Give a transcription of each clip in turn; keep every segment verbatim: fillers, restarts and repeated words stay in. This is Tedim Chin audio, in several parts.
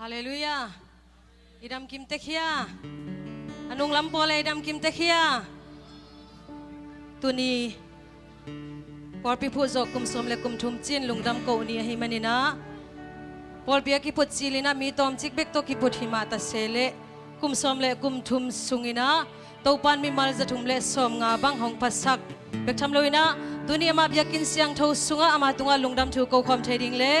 Halleluiah. I dam kim tek hia? A nunglam pawl e, i dam kim tek hia? Tuni pawlpi phuh zawh kum sawm le kum thum cin lungdam ko ni ahih manin ah, pawlpi a kiphut cilin ah mi tawmcik bek tawh kiphut hi mah ta se leh, kum sawm le kum thum sungin ah Topa'n mimal za thum le sawmnga bang hong phatsak bek tham loin ah, tuni ama biakinn siangtho sungah ama tungah lungdam thu ko khawm thei ding le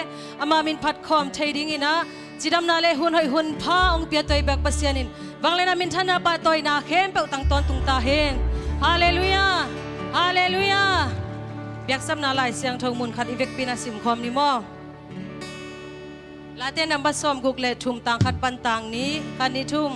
ama min phat khawm thei dingin ah, cidamna le hun hoih hun pha hong pia tawh i biak Pasian in vangliatna, minthanna, pahtawina khempeuh tang tawntung ta hen. Halleluiah. Halleluiah. Biaksapna Lai Siangtho mun khat i vekpi-in ah sim khawm ni maw? Late number sawmguk le thum, tang khat pan tang nih, khat, nih, thum.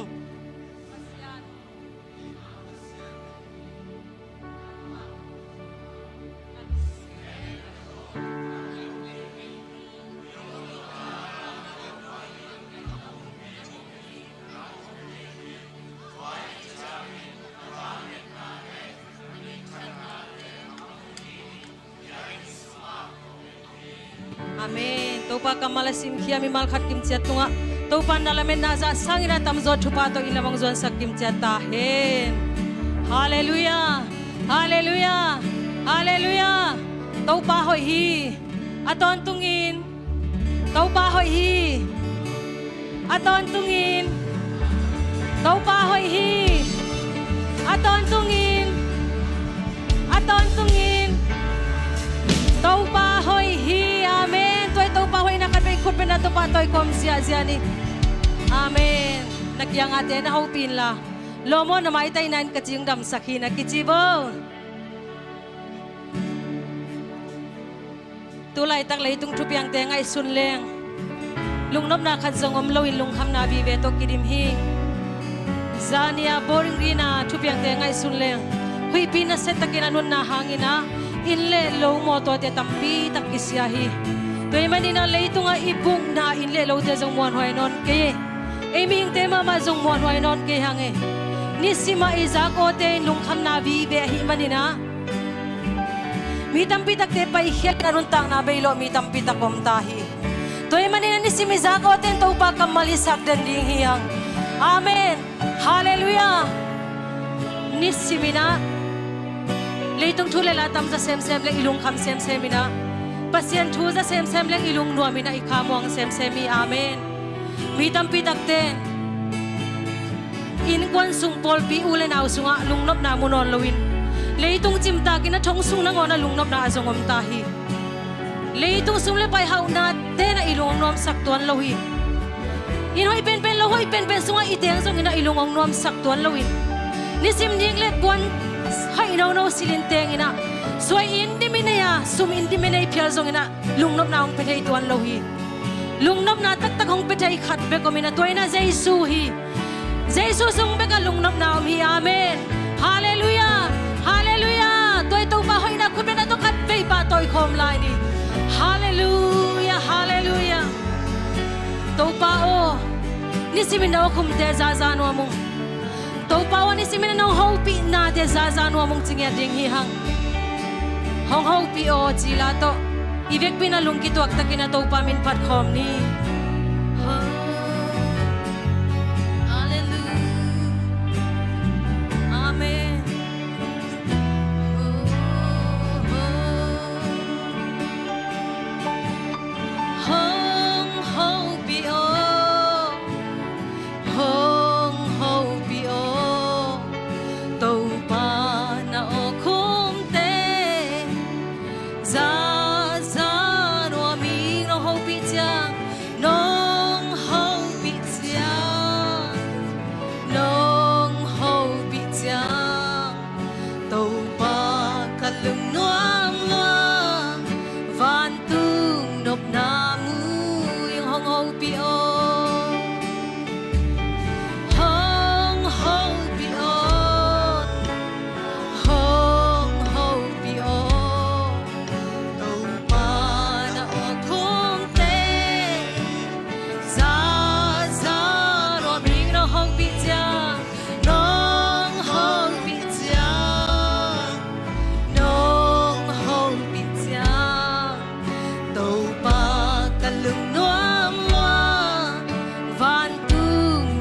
Amen. Topa kammal a simkhia mimal khat kim ciat tungah Topa na lametna zah sangin a tamzaw thupha tawh i lam hong zuansak kim ciat ta hen. Halleluiah. Halleluiah. Halleluiah. Topa hoih hi. A tawntungin Topa hoih hi. A tawntungin Topa hoih hi. A tawntungin, a tawntungin Topa hoih hi. Amen. Tua i Topa hoihna khat vei khut bengin ah Topa tawh i kawm ziahziah ni. Amen. Na kiangahte na hopih inla, lawm aw, na maitaina in ka ci hong damsak hi, na kici vo. Tu laitak leitung thupiangte ngaihsun leng, lungnopna khat zong om loin lungkhamna vive tawh kidim hi. Zani-a Bowling Green-a thupiangte ngaihsun leng, huihpi nasia takin a nunna hangin ah inn le lo, mawtawte tampi tak kisia hi. Tua ahih manin ah leitungah i bukna inn le lote zong muanhuai nawn kei. Ei mihingte mahmah zong muanhuai nawn kei hang e. Nisimah i zak awte in lungkhamna vive ahih manin ah, mi tampi takte paikhiat in a nuntakna beilawh mi tampi tak om ta hi. Tua ahih manin ah nisim i zak awte in Topa kammal i sak den ding hi hang. Amen. Halleluiah. Nisimin ah leitung thu le la tam za semsem le i lungkham semsem in ah, Pasian thu za semsem le i lungnuam in ah i kha muang semsem hi. Amen. Mi tampi takte in innkuan sung, pawlpi, u le nau sungah lungnopna mu nawn loin, leitung cimtakin a thong sung nangawn ah lungnopna a zong om ta hi. Leitung sum le pai hauhnate in ah i lung hong nuamsak tuan lo hi. Inn hoih penpen, lo hoih penpen sungah i teng zongin ah i lung hong nuamsak tuan loin, nisim nik le puan haih nono silhin tengin ah, suai inn dim i nei a, sum inn dim i nei phial zongin ah lungnopna hong pia thei tuan lo hi. Lungnopna taktak hong pia thei khat bek om in ah, tua in ah Jesu hi. Jesu sung bekah lungnopna om hi. Amen. Halleluiah. Halleluiah. Tua i Topa hoihna khut bengin ah tawh khat vei pahtawi khawm lai ni. Halleluiah. Halleluiah. Topa aw, nisimin na awkhumte zaza nuam ung. Topa aw, nisimin a nong hopihnate zaza nuam ung ci ngiat ding hi hang. Hong hopih aw, ci la tawh i vekpi-in a lungkituak takin a Topa min phat khawm ni. Halleluiah. Amen. Hong hopih aw, hong hopih aw, Topa na awkhumte zaza nuam ing. Nong hopih ciang,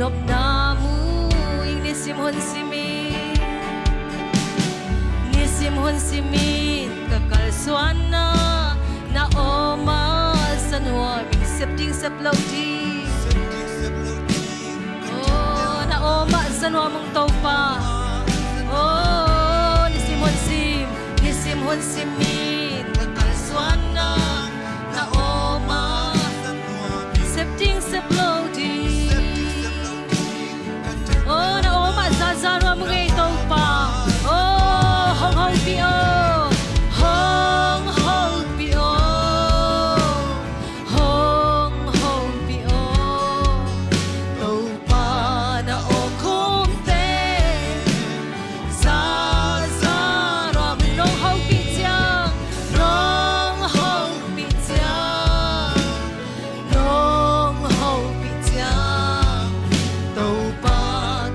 Nopna mu ing, nisim hun simin, nisim hun simin ka kalsuanna, na aw mah za nuam ing, sep ding sep lo ding. Oh, na aw mah za nuam ung Topa. Oh, nisim hun sim, nisim hun simin ka kalsuanna, na aw mah sep ding sep lo ding. Oh, na aw mah za za nuam ung ei Topa. Oh, hong hopih aw, hong hopih aw, hong hopih aw. Topa na awkhum teng za za nuam ung, nong hopih ciang, nong hopih ciang, nong hopih ciang, Topa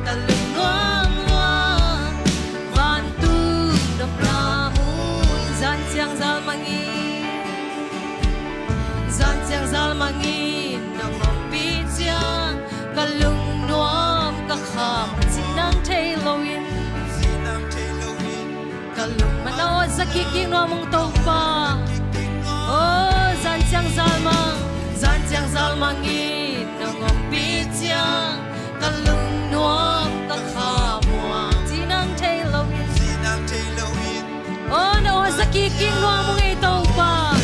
ka lungnuam lua. Vantung nopna mu ing, zan ciang zal mang ing, zan ciang zal mang ing, nong ompih ciang ka lungnuam ka kham, ci nang thei loin, ka lungnuam lua za kik kik nuam ung Topa. Oh, zan ciang zal mang, zan ciang zal mang ing, nong ompih ciang ka lungnuam ka kham ua, ci nang thei loin, ci nang thei loin. Oh, na aw za kik kik nuam ung ei Topa.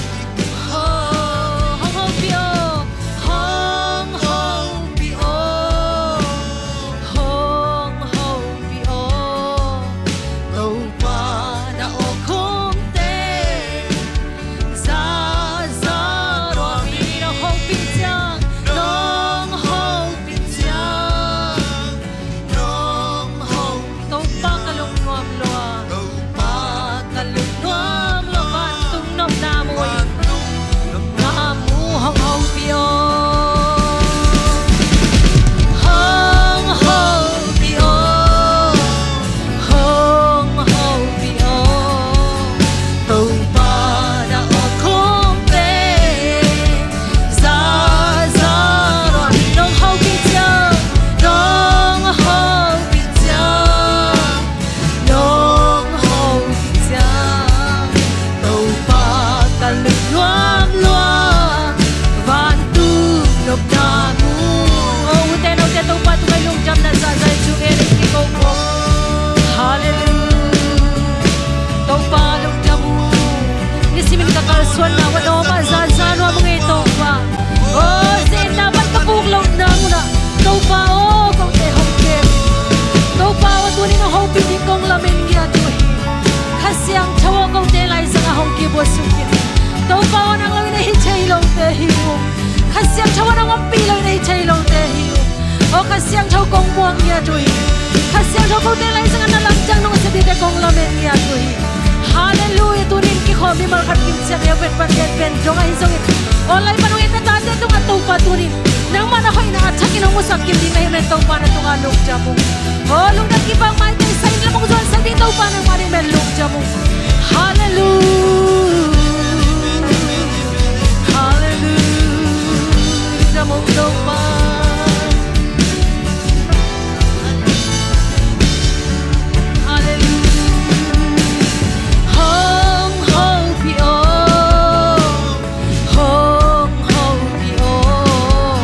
Oh, hong hopih aw, hong hopih aw, hong hopih aw. Topa na awkhum teng za za nuam ing, nong hopih ciang, nong hopih ciang, nong hopih, Topa ka lungnuam lua, Topa ka lungnuam lua. Vantung nopna mu ing, nopna mu, hong hopih aw, hong hopih aw, hong hopih aw. Topa na awkhum teng za za nuam ing, nong hopih ciang, nong hopih ciang, nong hopih ciang, Topa ka lungnuam lua. Vantung nopna mu. Oh, ute naute, Topa tungah i lungdamna zahzah i cih ngen in kiko ko. Halleluiah. Topa lungdam ung. Nisimin ka kalsuanna, wan aw mah za za nuam ung ei Topa. Oh, zenna pan ka puk loh nang un ah, Topa aw, kote hong kem. Topa aw, tuni-in hong hopih ding kong lamen ngiat uh hi. Kha Siangtho aw, kote laizang ah hong kibua suk in. Topa aw, nang lo in a hi thei lote hi uh. Kha Siangtho aw, nang ompih lo in a hi thei lote hi uh. Aw Kha Siangtho, kong muang ngiat uh hi. Kha Siangtho, kote laizang ah na lamdang nong sep dingte kong lamen ngiat uh hi. Halleluiah. Tuni-in kikhawm mimal khat kimciat, neu pen pan lian pen dong ahi zongin, online pan hong et na tate tungah Topa tuni-in nangmah na hoihna a thakin hong musak kim ding na hih manin Topa na tungah lungdam ung. Aw, lungdam kipawk maite sa in lam hong zuansak ding Topa nangmah na hih manin lungdam ung. Halleluiah. Halleluiah. Lungdam ung Topa. Halleluiah. Hong hopih aw, hong hopih aw,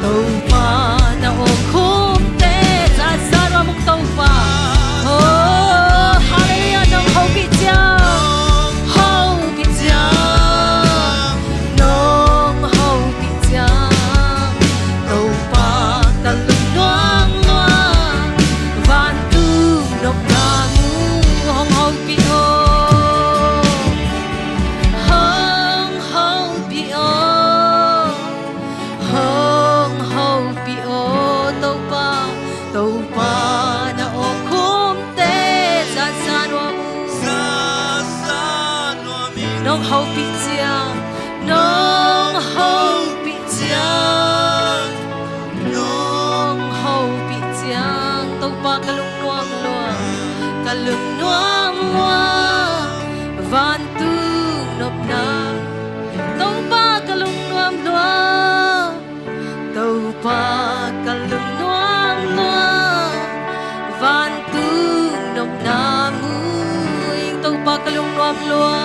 Topa na awkhum teng za za nuam ung Topa. Oh, halleluiah, nong hopih ciang, hopih ciang, nong hopih ciang, Topa ka lungnuam lua. Vantung nopna mu, hong hopih aw, hong hopih aw, hong hopih aw Topa. Topa na awkhum teng za za nuam ung. Nong hopih ciang, nong hopih ciang, nong hopih ciang, Topa ka lungnuam lua, ka lungnuam lua. Vantung nopna, Topa ka lungnuam lua, Topa ka lungnuam lua,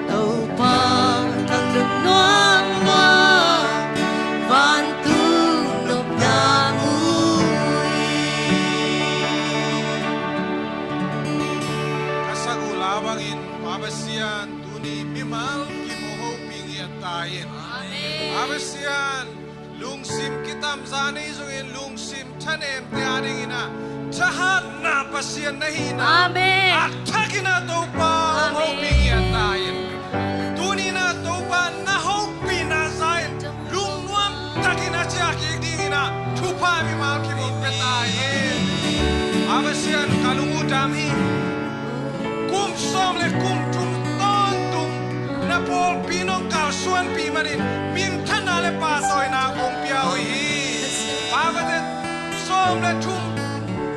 Topa tang duk nuam lua, vantung nopna mu hi. Ka sak uh la bangin Pa Pasian tuni mimal kim hong hopih ngiat ta in. Amen. Pa Pasian, lungsim kitamza nei zongin lungsim thanemte a dingin ah thahatna Pasian na hihna, Amen, a thakin ah Topa hong, Amen, hopih ngiat ta in. Tuni-in ah Topa na hopihna za in lungnuam takin a ciah kik dingin ah thupha mimal kim hong pia ta in. Pa Pasian, ka lung uh dam hi. Kum sawm le kum thum tawntung na pawlpi in hong kalsuanpih manin minthanna le pahtawina kong pia uh hi. Pa Pasian, sawm le thum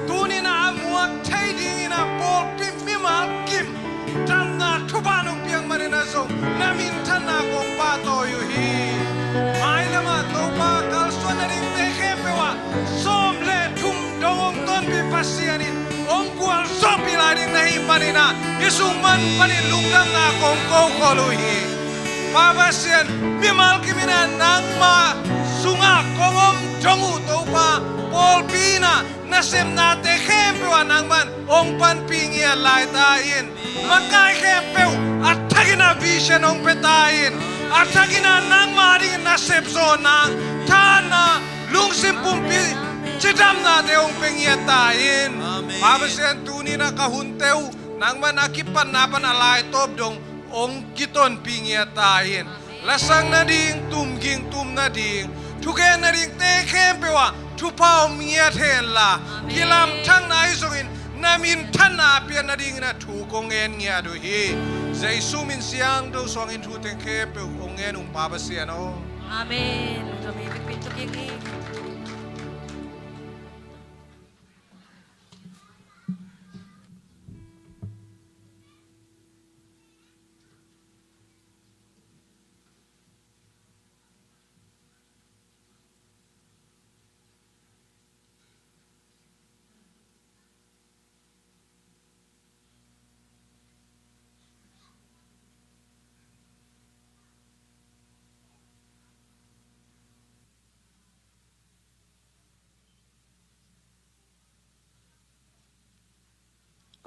tuni-in ah a muak thei dingin ah pawlpi mimal kim damna thupha nong piak manin ah zong na minthanna kong pahtawi uh hi. Mailam ah Topa kalsuan nadingte khempeuh ah sawm le thum dong hong tonpih Pasian in hong gualzawhpih lai ding na hih manin ah i sung man panin lungdamna kong kokhol uh hi. Pa Pasian, mimal kim in ah nangma sungah kong om dong uh Topa, pawlpi in ah nasepnate khempeuh ah nangman hong panpih ngiat lai ta in. Makai khempeuh a thakin ah vision hong pia ta in. A thakin ah nangma dingin nasep zawhna, thahatna, lungsim pumpi cidamnate hong pia ngiat ta in. Amen. Pa Pasian, tuni-in ah ka hunte uh nangman a kipatna pan a laitawp dong hong kitonpih ngiat ta in. Lasak nading, tumging tum nading, thugen nadingte khempeuh ah thupha om ngiat hen la, Amen, kilamthakna ahi zongin na minthanna a pian nadingin ah thu kong ngen ngiat uh hi. Jesu min siangtho suangin thu teng khempeuh kong ngen ung, Pa Pasian aw. Amen. Lungdam hi, Pipi Tuking hi.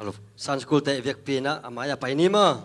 Alo, Sunday school te vekpi-in a mai-ah pai ni maw.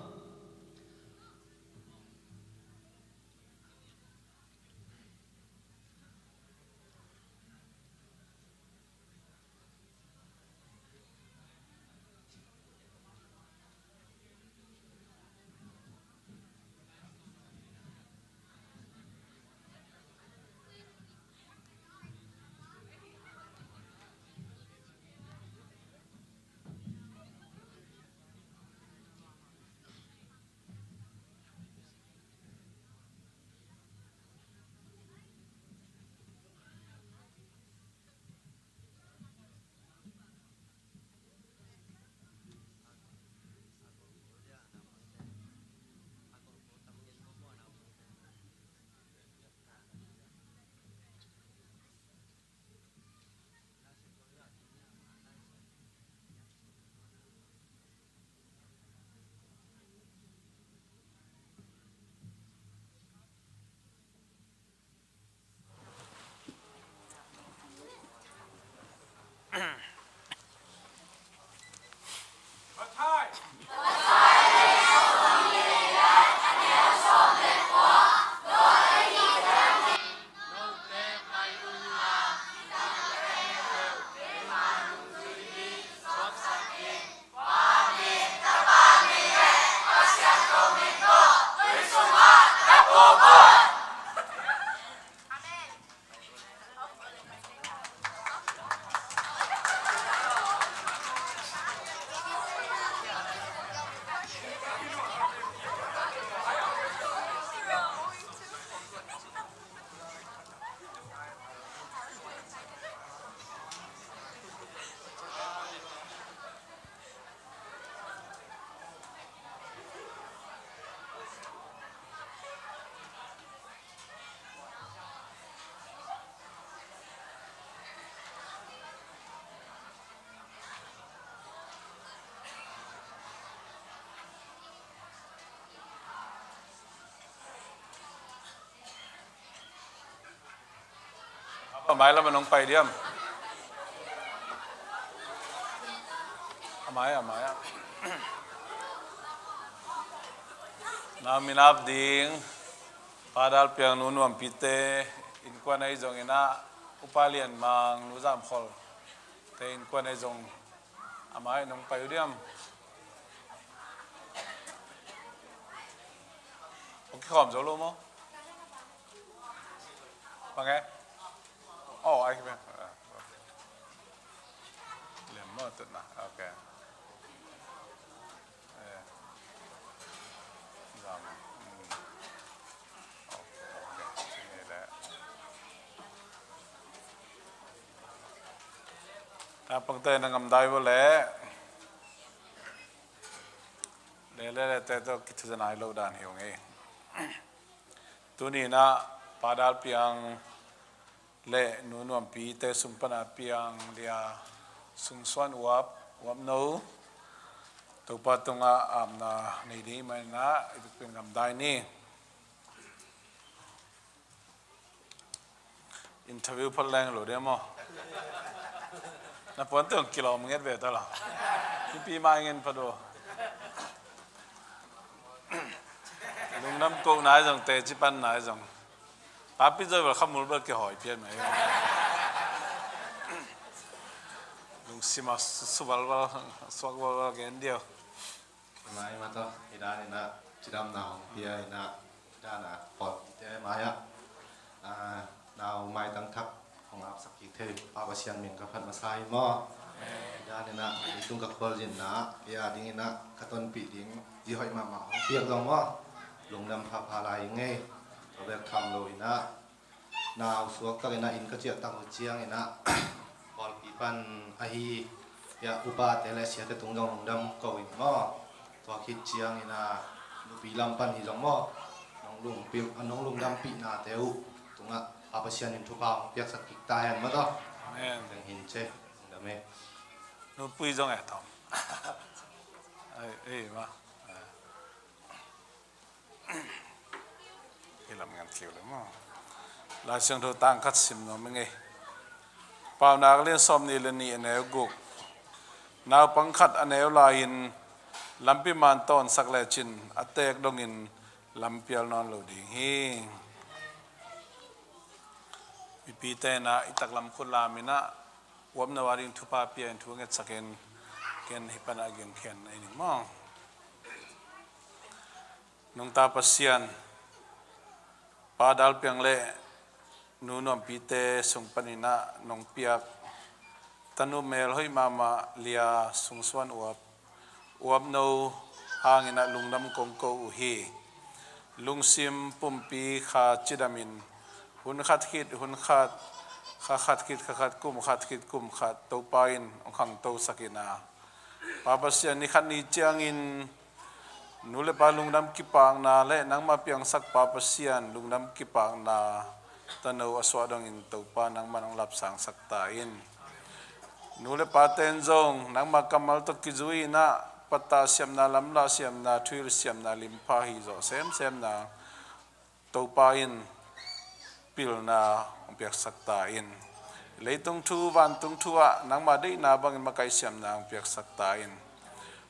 A mai lam a nong pai diam? A mai, a mai ah. Na minap ding, Pa Dal Piang, Nu Nuam Pi te innkuan ahi zongin ah, Upa Lian Mang, Nu Zam Khol te innkuan ahi zong, a mai nong pai uh diam? Hong kikhawm zo lo maw? Bang e? Oh, ai ki ben. Liam maw, tut na. Ok. Eh. Zam. Hmm. Ok, ok. Sini le. Ta pangte na ngam dai bo le. Le le le te to kithu zanai lo dan hi ung e. Tuni in ah Pa Dal Piang le Nu Nuam Pi te sung pan a piang lia sungsuan uap, uap no, Topa tungah apna nei ding ahih manin ah i bikpin ngam dai ni. Interview phot leng lo dia maw? Na puan teng kilawm nget ve ta la. Mipi mai ngen pha do. Lungdam ko nai zong, teci pan nai zong. Papi zoi bel khamul bel kihawi pian mai. Lungsim a su, su balbal, suak balbal gen dia. Mai mata, i dan in ah cidamna hong pia in ah, i dan a pawlpite mai ah, ah, nau maitang thak hong apsak kik thei Pa Pasian min ka phat masa hi maw? I dan in ah leitung ka khualzinna, i a ding in ah ka tonpih ding zi hoih mahmah hong piak zong maw? Lungdam phapha lai hi ngei. Ka bek tham lo in ah, nau suak tak in ah inn ka ciah tak uh ciang in ah, pawlpi pan ahi, ya, upate le siate tung zong lungdam ko in maw? Tua khit ciang in ah, nupi lam pan hi zong maw? Nong lungpi, nong lungdampihna te uh tungah Pa Pasian in thupha hong piaksak kik ta hen maw taw? Amen. Teng hin ce, lungdam e. Nupui zong e taw. Ei, ei, ma. Hi lam ngan kiu le maw. Lai Siangtho tang khat sim nuam i ngei. Paunak lian sawm nih le nih, a neu guk. Naupang khat a neu lai-in lampi man tawnsak lecin a teek dongin lam pial nawn lo ding hi. Mipite in ah i taklam khut lam in ah uapno a ding thupha pia in thu ngetsak in, ken hih pan a gimkhian a hi ning maw. Nungta Pasian, Pa Dal Piang le Nu Nuam Pi te sung pan in ah nong piak tanu mel hoih mahmah lia sungsuan uap, uap no hang in ah lungdam kong ko uh hi. Lungsim pumpi kha cidam in, hun khat khit hun khat, kha khat khit kha khat, kum khat khit kum khat, Topa in hong khangto sak in ah, Pa Pasian, ni khat ni ciangin nu le pa lungdam kipakna le nangmah piangsak Pa Pasian lungdam kipakna tano a suah dongin Topa nangmah nong lapsangsak ta in. Nu le pa ten zong nangmah kammal tawh kizui in ah pattah siamna, lamlah siamna, thuhilh siamna, limpha hi zawh semsemna Topa in pilna hong piaksak ta in. Leitung thu, vantung thu ah nangmah deihna bangin makaih siamna hong piaksak ta in.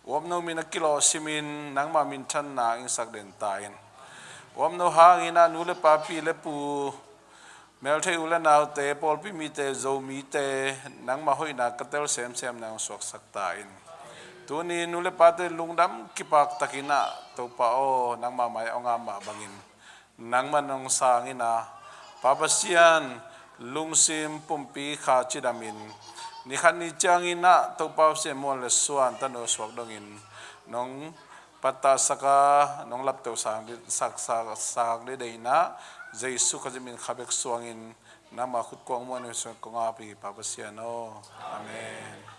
Uapno min a kilawh simin nangmah minthanna hong ingsak den ta in. Uapno hangin ah nu le pa, pi le pu, melthei u le naute, pawlpi mite, Zomite, nangmah hoihna ka tel semsemna hong suaksak ta in. Tuni nu le pate lungdam kipak takin ah, Topa aw, nangmah mai hong ap mah bangin nangmah nong sang in ah, Pa Pasian, lungsim pumpi kha cidam in, ni khat ni ciangin ah Topa Pasian muan le suan tano suak dongin nong pattahsak a, nong laptosak, sak, sak, sak dede in ah, Jesu Khazih min kha bek suangin nangmah khut kuang muan in suan kong ap hi, Pa Pasian aw. Amen.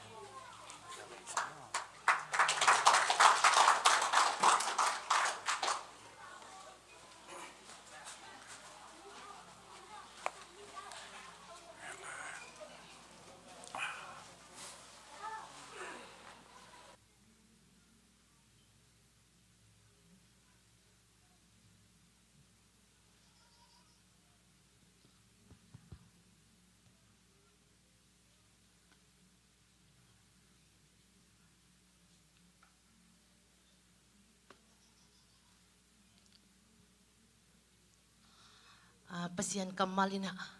Pasian kammal in ah,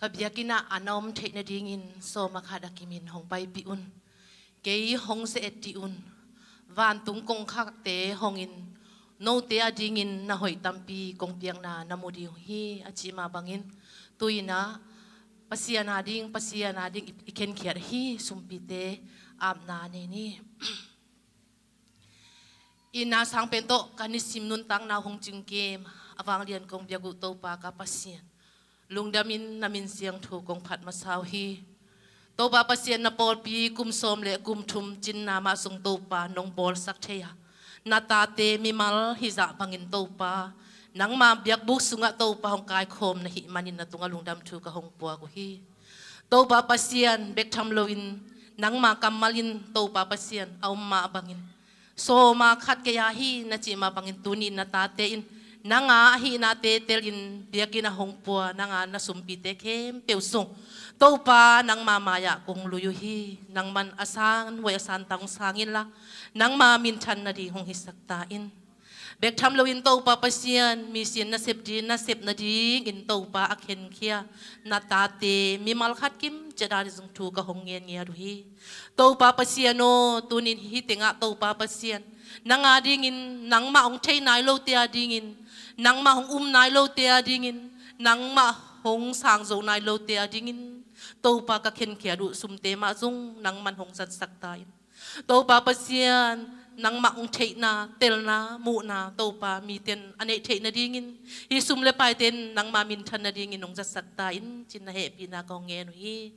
ka biakinn ah a na om theih nadingin sawm a khat a kimin hong paipih un. Kei hong ze-et dih un. Vantung kongkhakte hongin note adingin na hoih tampi kong piakna na mu ding uh hi, a cih mah bangin, tu-in ah Pasian ading, Pasian ading i, i khenkhiat ahi sumpite apna nei ni. I na sang pen tawh ka nisim nuntakna hong cingkem a vanglian kong biak uh Topa ka Pasian, lungdamin na min siangtho kong phat masa uh hi. Topa Pasian, na pawlpi kum sawm le kum thum cinna mah zong Topa nong bawlsak thei a, na tate mimal hizah bangin Topa, nangma biakbuk sungah Topa hong kaikhawm na hih manin na tungah lungdam thu ka hong puak uh hi. Topa Pasian, bek tham loin nangma kammal in Topa Pasian a om mah bangin, sawm a khat kei a hi na cih mah bangin, tuni-in na tate in nang a ahihnate telin biakinn ah hong pua nang a na sumpite khempeuh sung Topa nangma mai-ah kong lui uh hi. Nangman a sanhuai a santang hong sang inla, nangma minthan nading hong hisak ta in. Bek tham loin Topa Pasian, mission nasep di, nasep nadingin Topa a khenkhia na tate mimal khat kim ciat ading zong thu ka hong ngen ngiat uh hi. Topa Pasian aw, tuni-in hih tengah Topa Pasian, nang adingin, nangmah hong theih nai lote adingin, nangmah hong um nai lote adingin, nangmah hong sang zo nai lote adingin Topa ka khenkhiat uh sumte mah zong nangman hong zatsak ta in. Topa Pasian, nangmah hong theihna, telna, muhna Topa mite in a neih theih nadingin, hih sum le paite in nangma minthan nadingin hong zatsak ta in, ci-in na hehpihna ka hong ngen uh hi.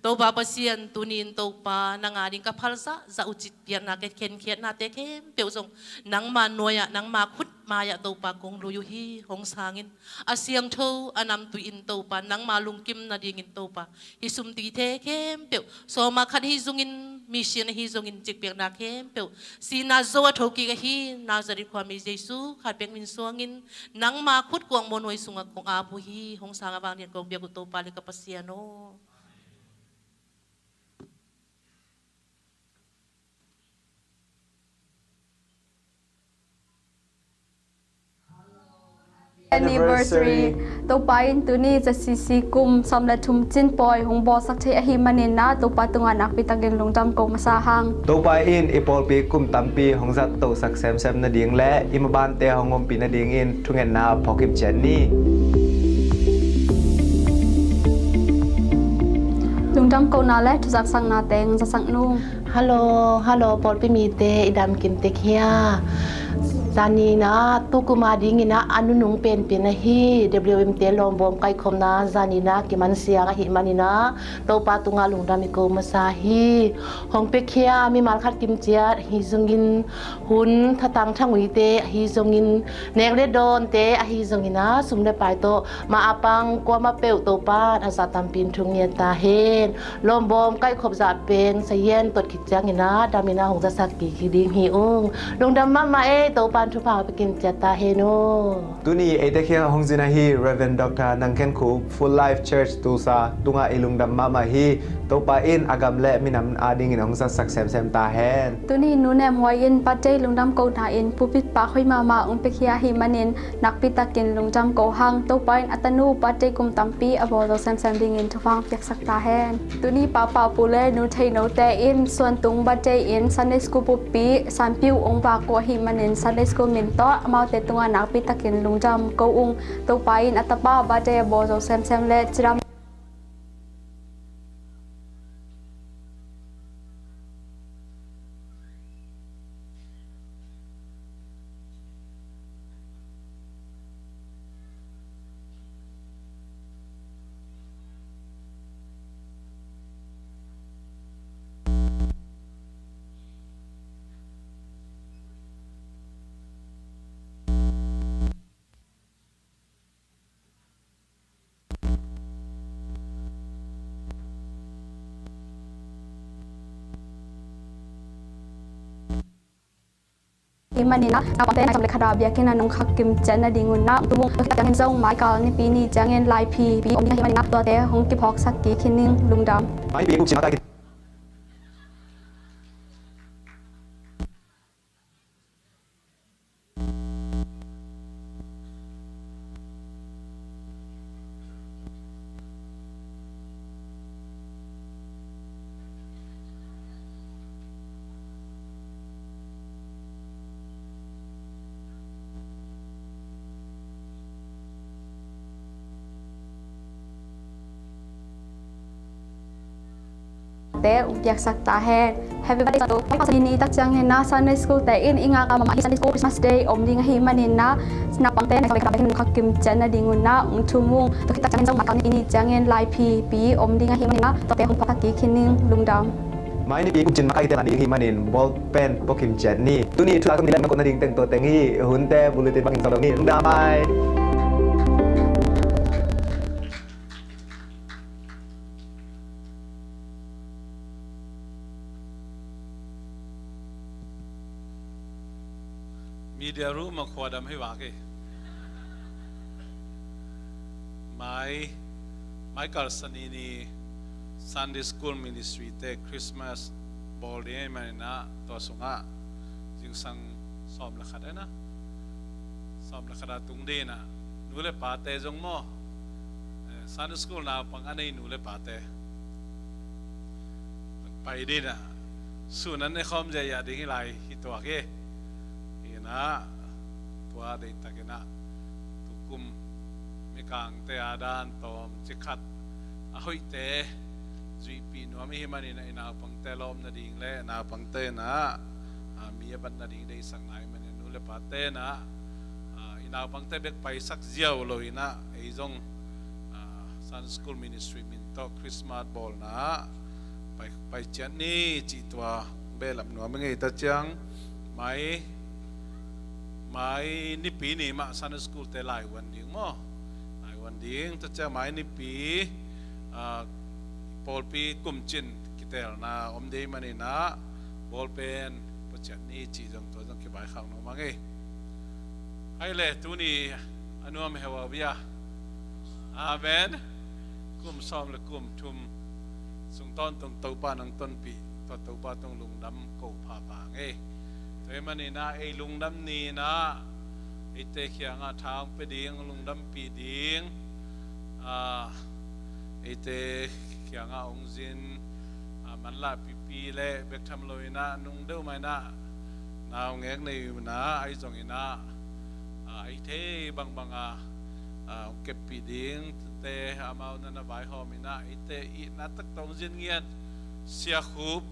Topa Pasian, tuni-in Topa nang ading ka phal zahzah uh cih piakna, ka khenkhiatnate khempeuh zong nangma nuai-ah, nangma khut mai-ah Topa kong lui uh hi. Hong sang in, a siangtho a namtui in Topa, nangma lungkim nadingin Topa, hih sum tuite khempeuh, sawm a khat ahi zongin, mission ahi zongin, cikpiakna khempeuh, sihna zo a thokik ahi Nazareth khuami Jesu khat bek min suangin nangma khut kuangmawh nuai sungah kong ap uh hi. Hong sang a vanglian kong biak uh Topa le ka Pasian aw. Anniversary. Topa in tuni Z C C kum sawm le thum cin pawi hong bawlsak thei ahih manin ah, Topa tungah nakpi takin lungdam ko masa hang. Topa in i pawlpi kum tampi hong zat tosak semsem nading le i mabante hong ompih nadingin thungetna phawk hip ciat ni. Lungdam kohna le thuzaksakna teng zasak nung. Hallo, hallo, pawlpi mite, i dam kim tek hia? Zani-in ah, tukum adingin ah a nunung penpen ahi W M T lawmbawm kaikhopna zani-in ah kiman siang ahih manin ah, Topa tungah lungdam i ko masa hi. Hong piakhia mimal khat kim ciat ahi zongin, hun thatang thanguite ahi zongin, nek le dawnte ahi zongin ah, sum le pai tawh mah a pang kuamah peuh Topa in a zah tampi in thunget ta hen. Lawmbawm kaikhop zah pen sazian tot khit ciangin ah, damin ah hong zasak kik ding hi ung. Lungdam mahmah ei, Topa in thupha pia kim ciat ta hen aw. Tuni eite kiangah hong zin ahi Reverend Doctor Nang Khen Khup, Full Life Church Tulsa tungah i lungdam mahmah hi. Topa in a gam le minam adingin hong zatsak semsem ta hen. Tuni Nu Nem Huai in birthday lungdam kohna in pulpit pahkhoih mahmah hong piakhia ahih manin nakpi takin lungdam ko hang. Topa in a tanu birthday kum tampi a bawl zo semsem dingin thupha hong piaksak ta hen. Tuni Papa, Pu le Nu Theinote in Suantung birthday in Sunday School pulpit sanpi uh hong vak uh ahih manin Sunday School min tawh amaute tungah nakpi takin lungdam ko ung. Topa in a tapa birthday a bawl zo semsem le cidam Ahih manin ah, naupangte nai sawm le khat a biakinn ah nong khak kim ciat nadingun ah, tumung khit ciangin zong maikal Nipi ni ciangin Laipi pi om ding ahih manin ah, tuate hong kiphawksak kik hi ning. Lungdam. te ong piaksak ta hen. Happy birthday to. Mai Pastor ni ni tak ciangin ah Sunday School te in i ngak a mahmah hi Sunday School Christmas Day om ding ahih manin ah naupangte na kawm kawm kim ciat nading un ah ong thum ung. Tua khit tak ciangin zong mai kal ni ni ciangin lai phi pi om ding ahih manin ah tuate hong phawk kik hi ning. Lungdam. Mai Nipi kum cin makaite na ding ahih manin ball pen pua kim ciat ni. Tuni thu lai tawh ni lai na kawm nading teng tua teng hi. Hunte bulletin bangin zong lo ni. Lungdam mai. Media room a khua dam hi vak hi. Mai, mai kal Sani ni Sunday School Ministry te Christmas bawl ding ahih manin ah tua sungah zingsang sawm le khat eh na, sawm le khat a tung ding ah nu le pate zong maw, eh, Sunday School naupang a nei nu le pate pai ding ah sun an ne khawm zia ding hi lai hi tuak hi. Hi na tua deihtakin ah tukum mikangte a dan tawm ci khat a hoihte zuihpih nuam i hih manin ah i naupangte lawm nading le naupangte in ah, ah, mi a bat nading deihsak na i hih manin nu le pate in ah, ah, i naupangte bek paisak ziau lo in ah ei zong, ah, Sunday School Ministry min tawh Christmas bawlna ah pai, pai ciat ni cih tua behlap nuam i ngei ta ciang mai, mai Nipi ni mah Sunday School te lai uan ding maw? Lai uan ding ta ciang mai Nipi, ah, pawlpi kum cin kitelna om ding manin ah ball pen pua ciat ni cih zong tua zong kibaikhak nuam a ngei. Hai le tuni a nuam heu a bia. Amen. Kum sawm le kum thum sung tawntung Topa nang tonpih tua Topa tung lungdam ko phapha ngei. Tua ahih manin ah ei lungdam ni in ah eite kiangah tha hong pia ding, lungdampih ding, ah, eite kiangah hong zin, ah, manlah pipi le bek tham lo in ah nung deuh mah in ah naungek nei uh in ah ahi zongin ah, ah, ei thei bangbang a, ah, hong keppih ding te amau na na vaihawm in ah eite itna tak tawh hong zin ngiat Sia Khup,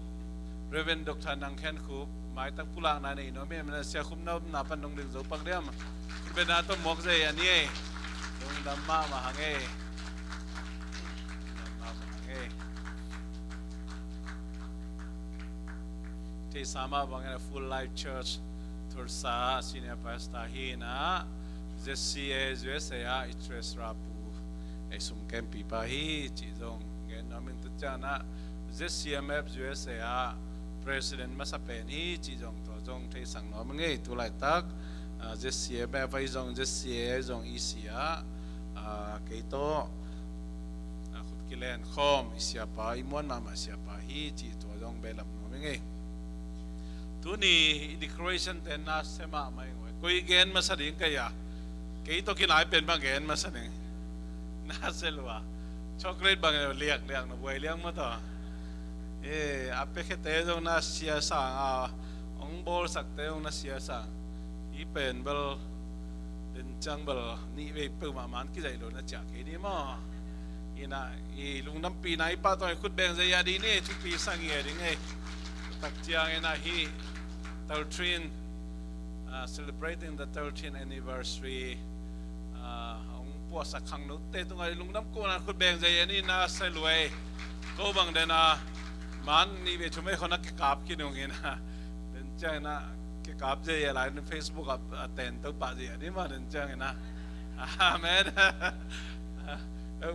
Reverend Doctor Nang Khen Khup, maitak pulakna nei nuam hi manin ah Sia Khup na omna pan dong ding zo pak diam. Bena tawh muak zei a ni ei. Lungdam mahmah hang ei. Lungdam mahmah hang ei. Theihsa mah bangin a Full Life Church Tulsa senior pastor hi in ah Z C A U S A ah i treasurer pu, ei sum kempipa hi cih zong gen nuam ing. Tua ciangin ah Z C M F U S A ah president masa pen hi cih zong tua zong theisak nuam ing ei. Tu laitak, ah, Z C M F ahi zong Z C A ahi zong E C ah, ah, kei tawh, ah, khut kilen khawm i siapa, i muan mahmah siapa hi cih tua zong behlap nuam ing ei. Tuni i decoration te na se mahmah ing ei. Koi gen masa ding kei a. Kei tawh kinai pen bang gen masa ning. Na se lua. Chocolate bang liak liak na buai liang mah tawh. Eh, a pekhete zong na sia sang a, hong bawlsakte zong na sia sang. Hih pen bel den ciang bel nih vei peuhmah man kizaih lo na ciah kei ni maw? Hi in ah i lungdampihna i pahtawi khut beng zia ding ni, thupi sang i ding ei. Tak ciangin ah hih thirteen, ah, celebrating the thirteenth anniversary, ah, hong puahsak khangnote tungah i lungdam kohna khut beng zia ni na se lua ei. Ko bang den a man nih vei thum vei khawng na kikap khin ung in ah den ciangin ah kikap zia lai Facebook ah, ah, ten to pah zia ni mah den ciangin ah. Amen.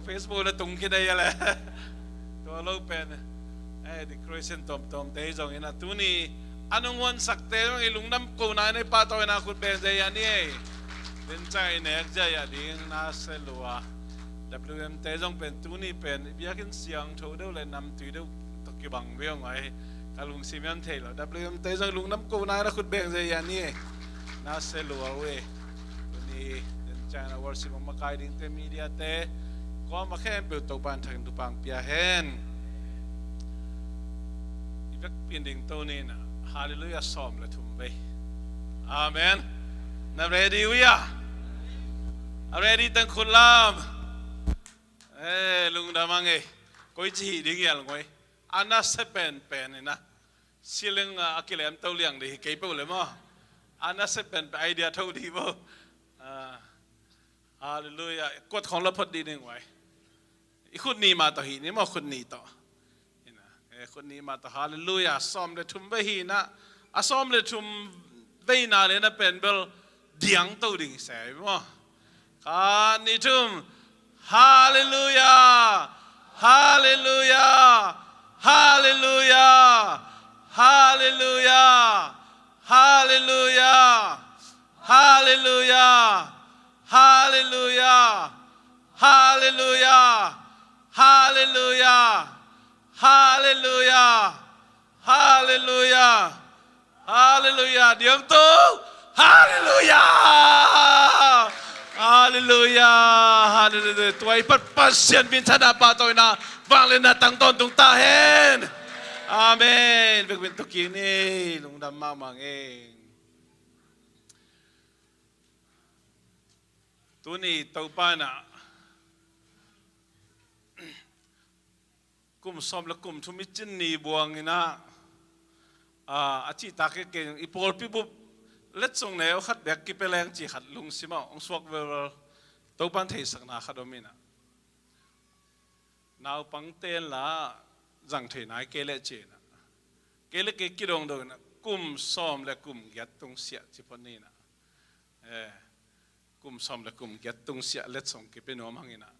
Facebook na tung khin ei a le. Tua lo pen, eh, decoration tawmtawmte zongin ah tuni a nunghuansakte zong i lungdam kohna in ei pahtawina khut beng zia ni ei. Den ciang i nek zia ding na se lua. W M te zong pen tuni pen biakinn siangtho deuh le namtui deuh tawh kibang viau ngai. Ka lungsim hiam thei lo. W M te zong lungdam kohna in a khut beng zia ni ei. Na se lua uh ei. Tuni den ciang a worship hong makai dingte, media te, kuamah khempeuh Topa in thak in thupha pia hen. I vekpi in ding to ni in ah Hallelujah sawm le thum vei. Amen. Na ready uh hia? A ready teng khut lam. Eh, lungdam hang ei. Koici hih ding hial ngoi. a nasia penpen in a, ceiling a, a kilemto liang ding hi kei peuh le maw. A nasia penpen, idea tho ding maw. Ah, halleluiah. Kuat khawng la phot ding ning uai. I khut nih mah tawh hih ni maw, khut nih tawh. Ina, eh, khut nih mah tawh, halleluiah, sawm le thum vei hi na, a sawm le thum veina le na pen bel diangto ding hi se maw. Khat, nih, thum, halleluiah, halleluiah, halleluiah, halleluiah, halleluiah, halleluiah. Halleluiah! Halleluiah! Halleluiah! Halleluiah! Halleluiah! Diam tu! Halleluiah! Halleluiah! Halleluiah! Tua i Pasian minthanna, pahtawina, vangliatna tang tawntung ta hen. Amen. Bekbin tukin i lungdam mahmah ing. Tuni Topa in ah kum sawm le kum thum i cin ni buang in ah, a, a cihtak kei kei i pawlpi bup letsong neu khat bek kipia leng cih khat lungsim ah hong suak velvel. Topa in theihsakna khat om in ah, naupang ten la zang thei nai kei leh ci in ah, kei le kei kidongdong in ah kum sawm le kum giat tungsiah ci phot ni in ah. Eh, kum sawm le kum giat tungsiah letsong kipia nuam hang in ah,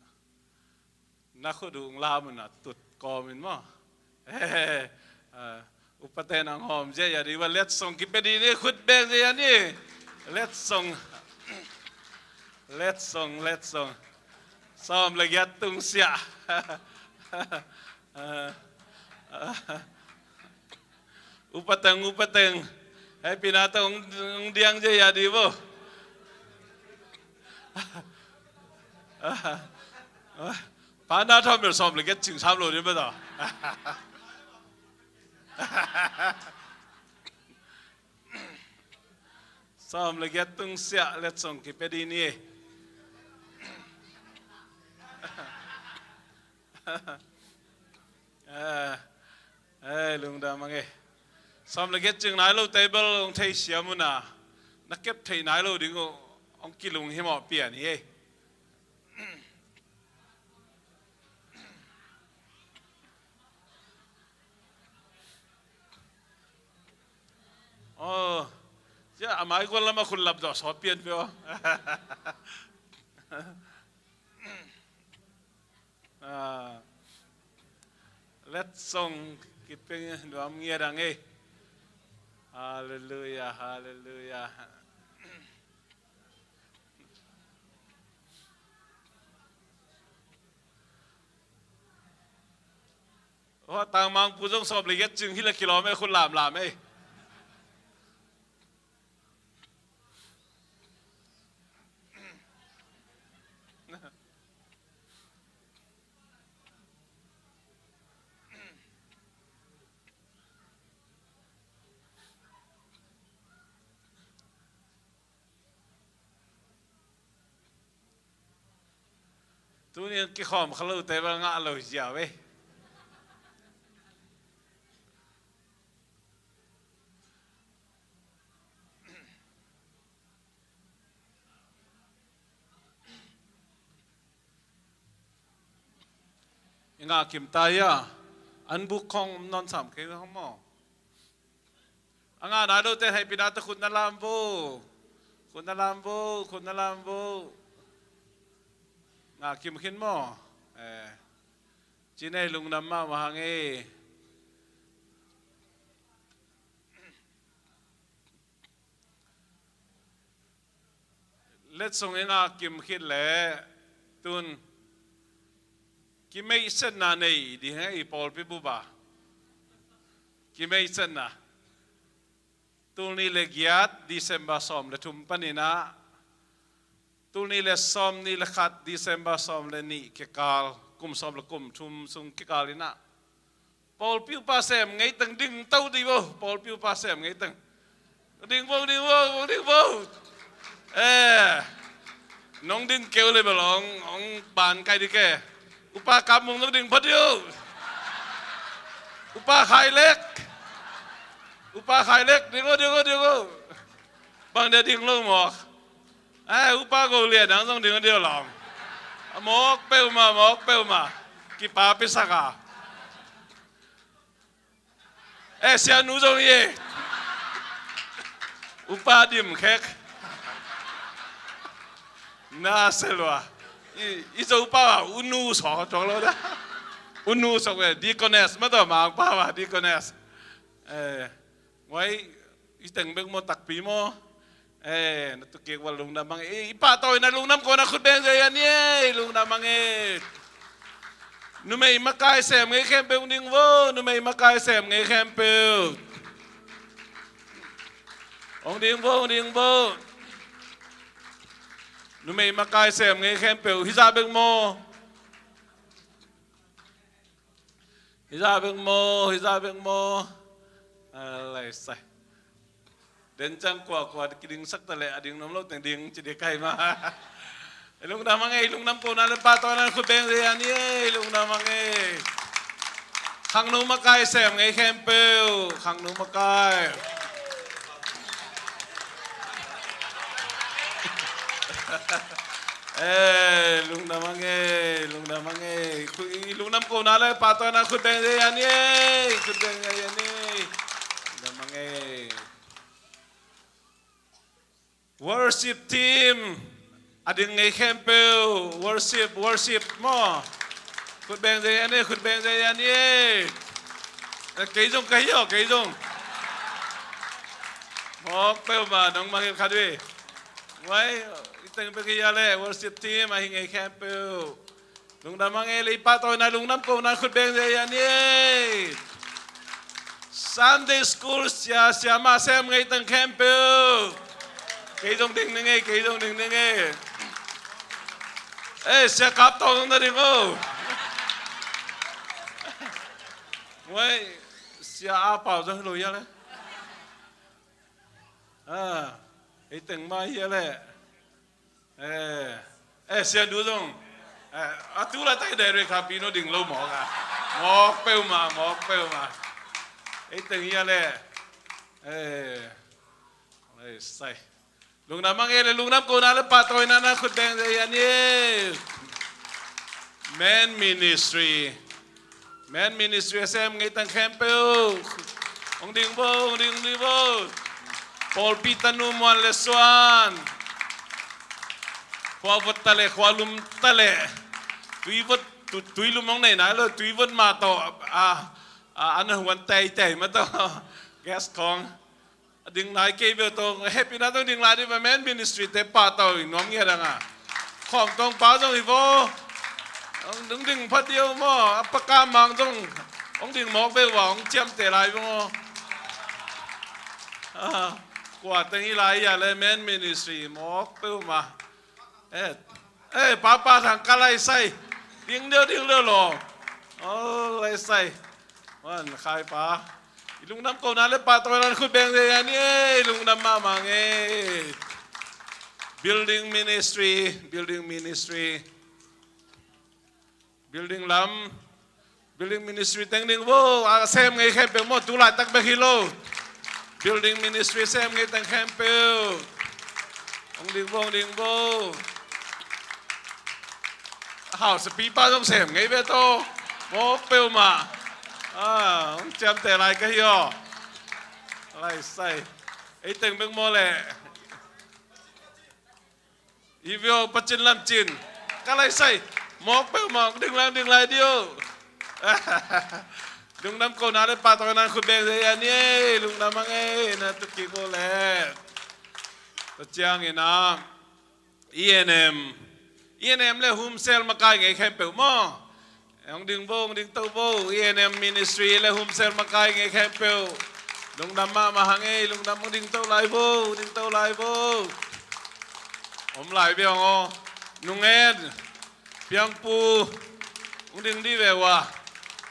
na khut uh hong lam un ah, tut kawm in maw. Eh, eh, upate nang hawm ziahziah ding uh a, letsong kipia ding ni, khut beng ziahziah ni. Letsong. Letsong, letsong. Sawm le giat tungsiah. Eh, eh. Upa teng, upa teng. Hei, pina teng hong, hong diang ziahziah ding vo. Pa na thawm bel sawm le giat cing sam lo ding vo tawh. Sawm le giat tungsiah letsong kipia ding ni. Eh, eh, lungdam hang e. Sawm le giat cing nai lote bel hong theisiam un ah, na kep theih nai lo ding uh hong kilunghimawh pian hi e. Aw, cia a mai gual lam ah khut lap zawh sawt pian peuh aw. Ah, letsong kipia nuam ngiat ang e. Halleluiah, halleluiah. Aw, tangmangpu zong sawm le giat cing hi leh kilawm e, khut lamlam e. Tuni in kikhawm kha lote bel ngah lo hi ziau e. I ngah kim ta hia? An buk khawng om nawn sam kei hong maw? A ngah nai lote hei pina tawh khut na lam vo. Khut na lam vo, khut na lam vo. Ngah kim khin maw? Eh. Ci nei lungdam mahmah hang e. Letsong i ngah kim khit leh tun kimeihsetna nei ding hi hang e, i pawlpi bup ah. Kimeihsetna. Tul nih le giat, December sawm le thum panin ah, tul nih le sawm nih le khat, December sawm le nih kikal, kum sawm le kum thum sung kikal in ah, pawlpi upa sem ngeiteng ding to ding vo, pawlpi upa sem ngeiteng. Ding vo, ding vo, ding vo. Eh, nong ding keu le bel hong, hong ban kai ding ke. Upa Kam Mung zong ding phot ding uh. Upa Khai Lek. Upa Khai Lek, ding o, ding o, ding o. Bang dia ding lo mawk. Eh, Upa Go Lian, nang zong ding o, ding o lawm. Mawk peuhmah, mawk peuhmah. Kipapi sak a. Eh, Sia Nu zong hi e. Upa Dim Khek. Na se lua. I, i Zo pa, U Nu sawk tuak lo da. U Nu sawk ve, Deaconess, ma tawh Mangpa va, Deaconess. Eh, wai, i teng bek maw, takpi maw. Eh, na tukik va lungdam mang e. I pahtawina lungdam ko na khut beng zia yan e. Lungdam mang e. Numei makai sem ngei khempeuh hong ding vo. Numei makai sem ngei khempeuh. Hong ding vo, hong ding vo. Numei makai sem ngei khempeuh. Hizah bek maw. Hizah bek maw, hizah bek maw. Alai sai. Den ciang kuakua kidingsak ta leh a ding nuam lo teng ding ci ding kai ma. Lungdam mang e, lungdam ko na le pahtawina khut beng zia yan e, lungdam mang e. Khangno makai sem ngei khempeuh, khangno makai. Eh, lungdam mang e, lungdam mang e. Khu-, i lungdam ko na le pahtawina khut beng zia yan e, khut beng zia yan e. Lungdam mang e. Worship team a ding ngei khempeuh, worship, worship maw. Khut beng zia yan e, khut beng zia yan e. Eh, kei zong ka hi aw, kei zong. Mawk peuhmah nong mangngilh khat ve. Wai, i teng bek hi a leh, worship team a hi ngei khempeuh. Lungdam mang e, le i pahtawina lungdam ko na khut beng zia yan e. Sunday school sia, siamah sem ngei teng khempeuh. Kei zong ding ning e, kei zong ding ning e. Eh, Sia Kap Tawng zong na ding o. Wai, Sia A Pau zong hi lo hi a leh. Ah, ei teng mah hi a leh. Eh, eh, Sia Du zong. Eh, a tu laitak i direct kha pi no ding lo mawk a. Mawk peuhmah, mawk peuhmah. Ei teng hi a leh. Eh, ei sai. Lungdam mang e le, lungdam ko na le pahtawina na khut beng zia yan e. Men Ministry. Men Ministry a sem ngei teng khempeuh. Hong ding vo, hong ding, hong ding vo. Pawlpi tanu Muan le Suan. Khua vot ta leh, khua lum ta leh. Tui vot, tu-, tui lum hong nei nai lo, tui vot mah tawh. A, a, an huan teitei mah tawh. Gas khawng. A ding lai kei bel tawh, hehpihna tawh ding lai dih va, Men Ministry te pahtawina nuam ngiat ang a. Khawm tawng pa zong hi vo. Hong ding, ding pha diau maw, a paka mang zong. Hong ding mawk beuh va, hong ciamteh lai vo maw. Ah, kua teng hi lai a le, Men Ministry mawk peuhmah. Eh, eh, Papa Thang ka lai sai. Ding deuh, ding deuh lo. Oh, lai sai. Wan, khai pa. I lungdam ko na le pahtawina khut beng zia yan e, i lungdam mahmah e. Building Ministry, Building Ministry. Building lam, Building Ministry teng ding vo, a sem ngei khempeuh maw, tu laitak bek hi lo. Building Ministry sem ngei teng khempeuh. Hong ding vo, hong ding vo. Hausapi pa zong sem ngei ve tawh. Mawk peuhmah. Ah, hong ciamteh lai ka hi aw. Lai sai. Ei teng bek maw leh. Hi ve aw, Pa Cin Lam Cin. Ka lai sai. Mawk peuhmah, ding lai, ding lai diau. Lungdam ko na le pahtawina khut beng zia yan e. Lungdam mang e, na tu kik o leh. Tua ciangin ah, E N M. E N M le Home Cell makai ngei khempeuh maw. Hong ding vo, hong ding to vo, E N M Ministry le Home Cell makai ngei khempeuh. Lungdam mahmah hang e, lungdam, hong ding to lai vo, hong ding to lai vo. Om lai bia hong aw. Nungen, Piangpu, hong ding dih ve ua.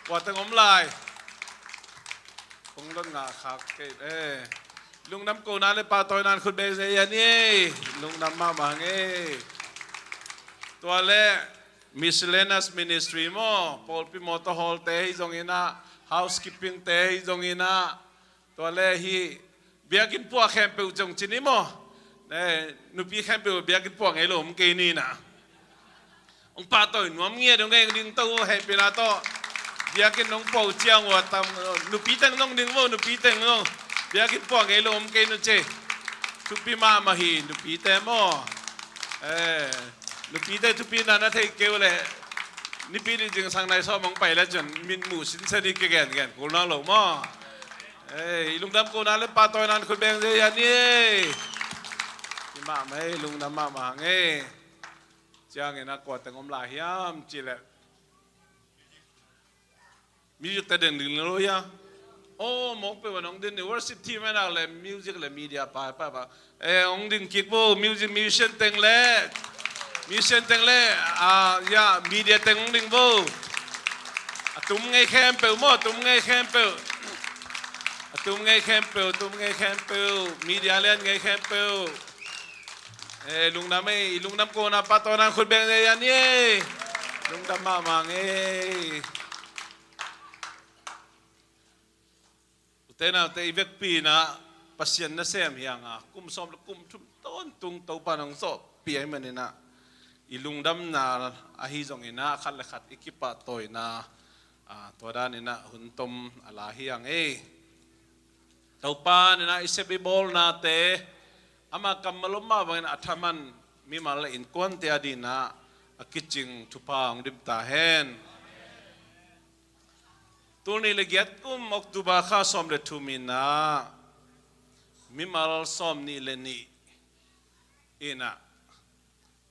Ua teng om lai. Kong lon ngah khak kei, eh. Lungdam ko na le pahtawina khut beng zia yan e. Lungdam mahmah hang e. Tua le, Miscellaneous Ministry maw, pawlpi maw, tawh hawlte hi zongin ah, Housekeeping te hi zongin ah, tua le hi biakinn puah khempeuh zong ci ni maw? Eh, nupi khempeuh biakinn puah ngei lo om kei ni na. Hong pahtawi nuam ngiat dong, eng ding to hehpihna tawh. Biakinn hong puah ciang uh a tam, nupi teng dong ding vo, nupi teng dong. Biakinn puah ngei lo om kei nu ci. Thupi mahmah hi, nupi te maw? Eh, nupi te thupi na na thei kei uh leh, nipi ni zingsang nai sawm hong pai le cun mitmuh sinsen hi kigen gen kul nawn lo maw? Eh, i lungdam kohna le pahtawi nan khut beng zia hi a ni ei. Hi mahmah ei, lungdam mahmah hang ei. Ciangin a kua teng om lai hiam cih leh, music te ding ding lo hia? Oh, mawk peuh a nong din ni, worship team en ak le music le media pa pa pa. Eh, hong ding kik vo, music, musician teng le, musician teng le, ah, ya, media teng hong ding vo. A tum ngei khempeuh maw, tum ngei khempeuh. A tum ngei khempeuh, tum ngei khempeuh, media lian ngei khempeuh. Eh, lungdam ei, i lungdam kohna pahtawi nan khut beng zia hi a ni ei. Lungdam mahmah ei. Ute naute, i vekpi in ah Pasian nasem hi hang a, kum sawm le kum thum tawntung Topa in hong zawhpih ahih manin ah, i lungdamna ahi zongin ah khat le khat i kipahtawina, ah, tua danin ah hun tom a la hi hang ei. Topa in ah i sep i bawlnate, ama kammal om mah bangin a thaman mimal le innkuante adingin ah a kicing thupha hong dim ta hen. Tul nih le giat kum October kha sawm le thum in ah mimal sawm nih le nih in ah,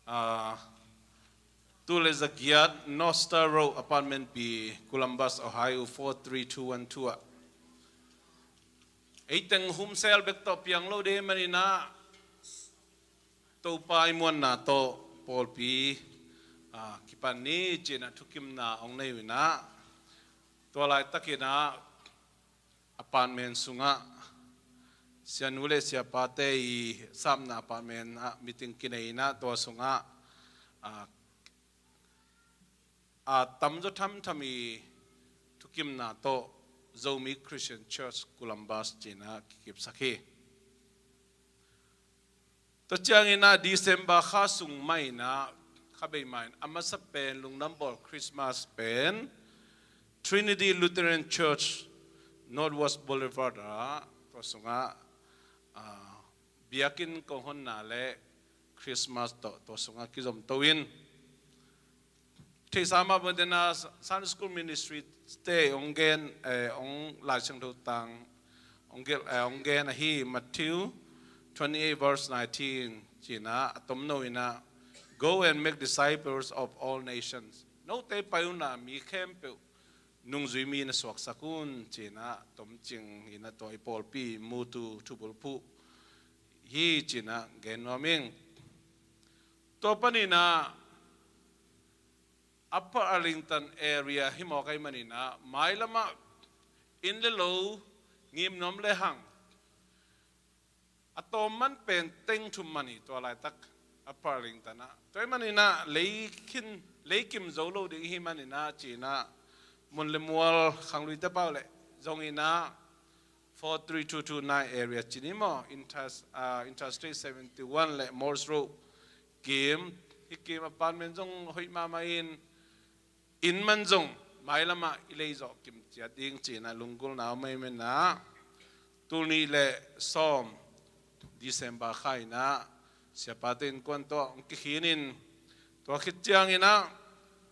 ah, tul le za giat, North Star Road, Apartment B, Columbus, Ohio four three two one two ah, ei teng humsel bek tawh piang lo ding manin ah, Topa i muanna tawh pawlpi, ah, kipan ni ci-in ah thukimna hong nei uh in ah, tua laitakin ah apartment sungah, sianu le siapate i sapna apartment ah meeting kinei in ah, tua sungah, ah, a tamzaw thamtham i thukimna tawh Zomi Christian Church Columbus ci-in ah kikipsak hi. Tua ciangin ah December kha sung mah in ah, kha bei mah in a masa pen lungdam bawl Christmas pen Trinity Lutheran Church, Northwest Boulevard ah, tua sungah, ah, biakinn kong honna le Christmas tawh tua sungah kizomto in, theihsa mah bangin ah Sunday School Ministry te hong gen, eh, hong Lai Siangtho tang hong gen, eh, hong gen ahi Matthew twenty-eight verse nineteen ci-in ah, a tomno in ah, "Go and make disciples of all nations." Note pai un ah mi khempeuh nungzui mi na suaksak un ci-in ah tomcing in ah, tua i pawlpi mutu thubulphuh hi ci-in ah gen nuam ing. Tua panin ah Upper Arlington area hi mawk ahih manin ah, mailam ah inn le lo ngim nuam le hang, a tawm man pen teng thum man hi tua laitak Upper Arlington ah. Tua ahih manin ah lei khin, lei kim zo lo ding ahih manin ah ci-in ah, mun le mual khangluite pau le zongin ah, four three two two nine area ci ni maw, Inters-, ah, Interstate seventy-one le Morse Road kim, hih kim apartment zong hoih mahmah in, inn man zong mailam ah i leizawh kim ciat ding ci-in ah lunggulhna om ahih manin ah, tul nih le sawm December kha in ah siapate innkuan tawh hong kikhin in, tua khit ciangin ah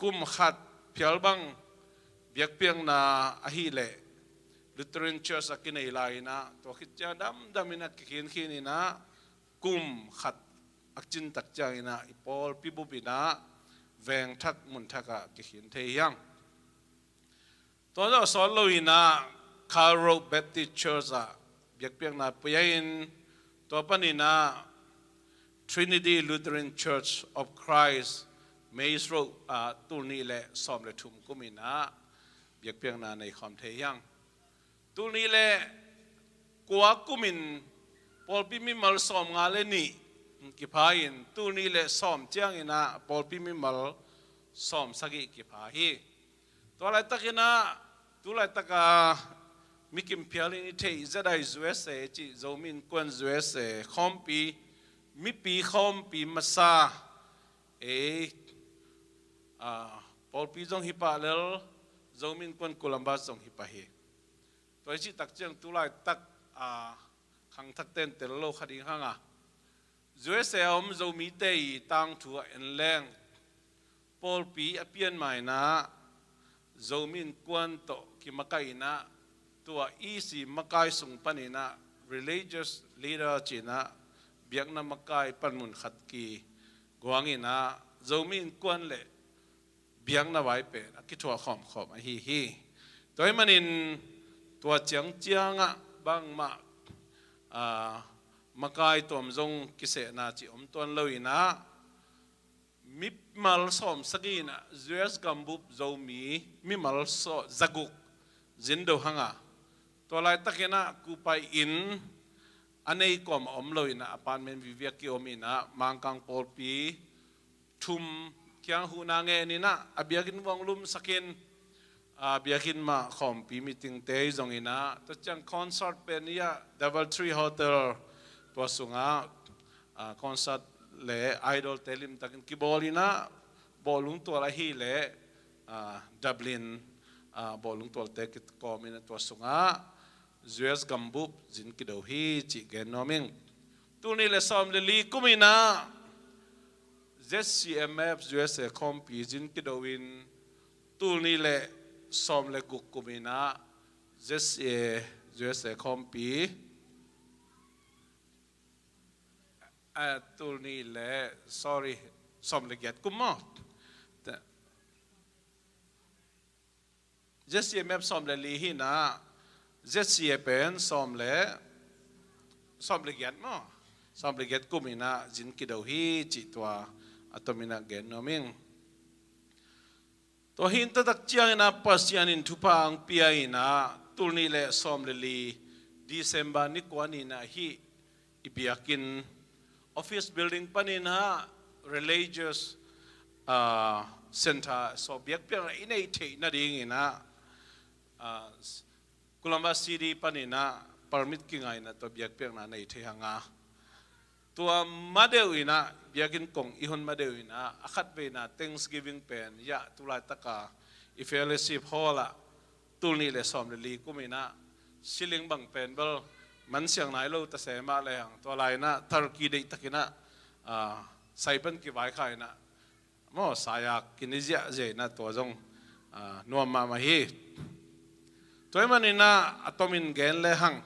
kum khat phial bang biakpiakna ahih leh Lutheran Church ah kinei lai in ah, tua khit ciang damdam in ah kikhinkhin in ah, kum khat a cin tak ciangin ah i pawlpi bup in ah veng thak mun thak ah kikhin thei hi hang. Tua zawh sawt lo in ah Carl Road Baptist Church ah biakpiakna pia in, tua panin ah Trinity Lutheran Church of Christ, Maze Road ah tul nih le sawm le thum kum in ah biakpiakna nei khawm thei hi hang. Tul nih le kua kum in pawlpi mimal sawmnga le nih kipha in, tul nih le sawm ciangin ah pawlpi mimal sawmsagih kipha hi. Tua laitakin ah Tu laitaka mi kimphial in i theih ZI USA cih Zomi Innkuan USA khawmpi, mipi khawmpi masa ei, a, pawlpi zong hi pah lel, Zomi Innkuan Columbus zong hi pah hi. Tua i cih tak ciang tu laitak, a, khangthak ten tel lo kha ding hang a, USA a om Zomite i tangthu a en leng pawlpi a pian ma in ah Zomi Innkuan tawh kimakaih in ah tua E C makai sung pan in ah religious leader ci in ah biakna makai panmun khat kiguang in ah Zomi Innkuan le biakna vai pen a kithuah khawmkhawm ahi hi. Tua ahih manin tua ciangciang ah bangmah, a, makai tuam zong kisehna cih om tuan lo in ah mimal sawmsagih in ah US gambup Zomi mimal sawm zaguk zin do hang a, tua laitak in ah kupai inn a nei kuamah om lo in ah apartment viviak kiom in ah Mangkang pawlpi thum kiang huhna ngen in ah a biakinn vuang lumsak in, a, biakinn mah khawmpi meeting te zong in ah tua ciang concert pen i ah Double Tree Hotel tua sungah, a, concert le idol te limtakin kibawl in ah bawlung tual ahih leh, a, Dublin, a, bawlung tual te kikawm in ah tua sungah US gambup zin kido hi cih gen nuam ing. Tul nih le sawm le li kum in ah ZCMF USA khawmpi zin kido in tul nih le sawm le guk kum in ah ZCA USA khawmpi, a, tul nih le, sorry, sawm le giat kum maw? ZCMF sawm le li hi in ah ZCA pen sawm le, sawm le giat maw? Sawm le giat kum in ah zin kido hi cih tua a tom in ah gen nuam ing. Tua hi in taktak ciang in ah Pasian in thupha hong pia in ah tul nih le sawm le li December ni kua ni in ah hih i biakinn office building pan in ah religious, a, center sawm biakpiakna i neih theih nading in ah, a, Columbus City pan in ah permit kingai in ah tua biakpiakna nei thei hang a, tua ma deuh in ah biakinn kong i hon ma deuh in ah a khatveina Thanksgiving pen i ah tu laitaka i fellowship hall ah tul nih le sawm le li kum in ah ceiling bang pen bel man siang nai lo ta se mah le hang tua lai in ah turkey deih tak in ah, a, sai pan kivai kha in ah maw, sai-a kini ziahziah in ah tua zong, a, nuam mahmah hi. Tua ahih manin ah a tom in gen le hang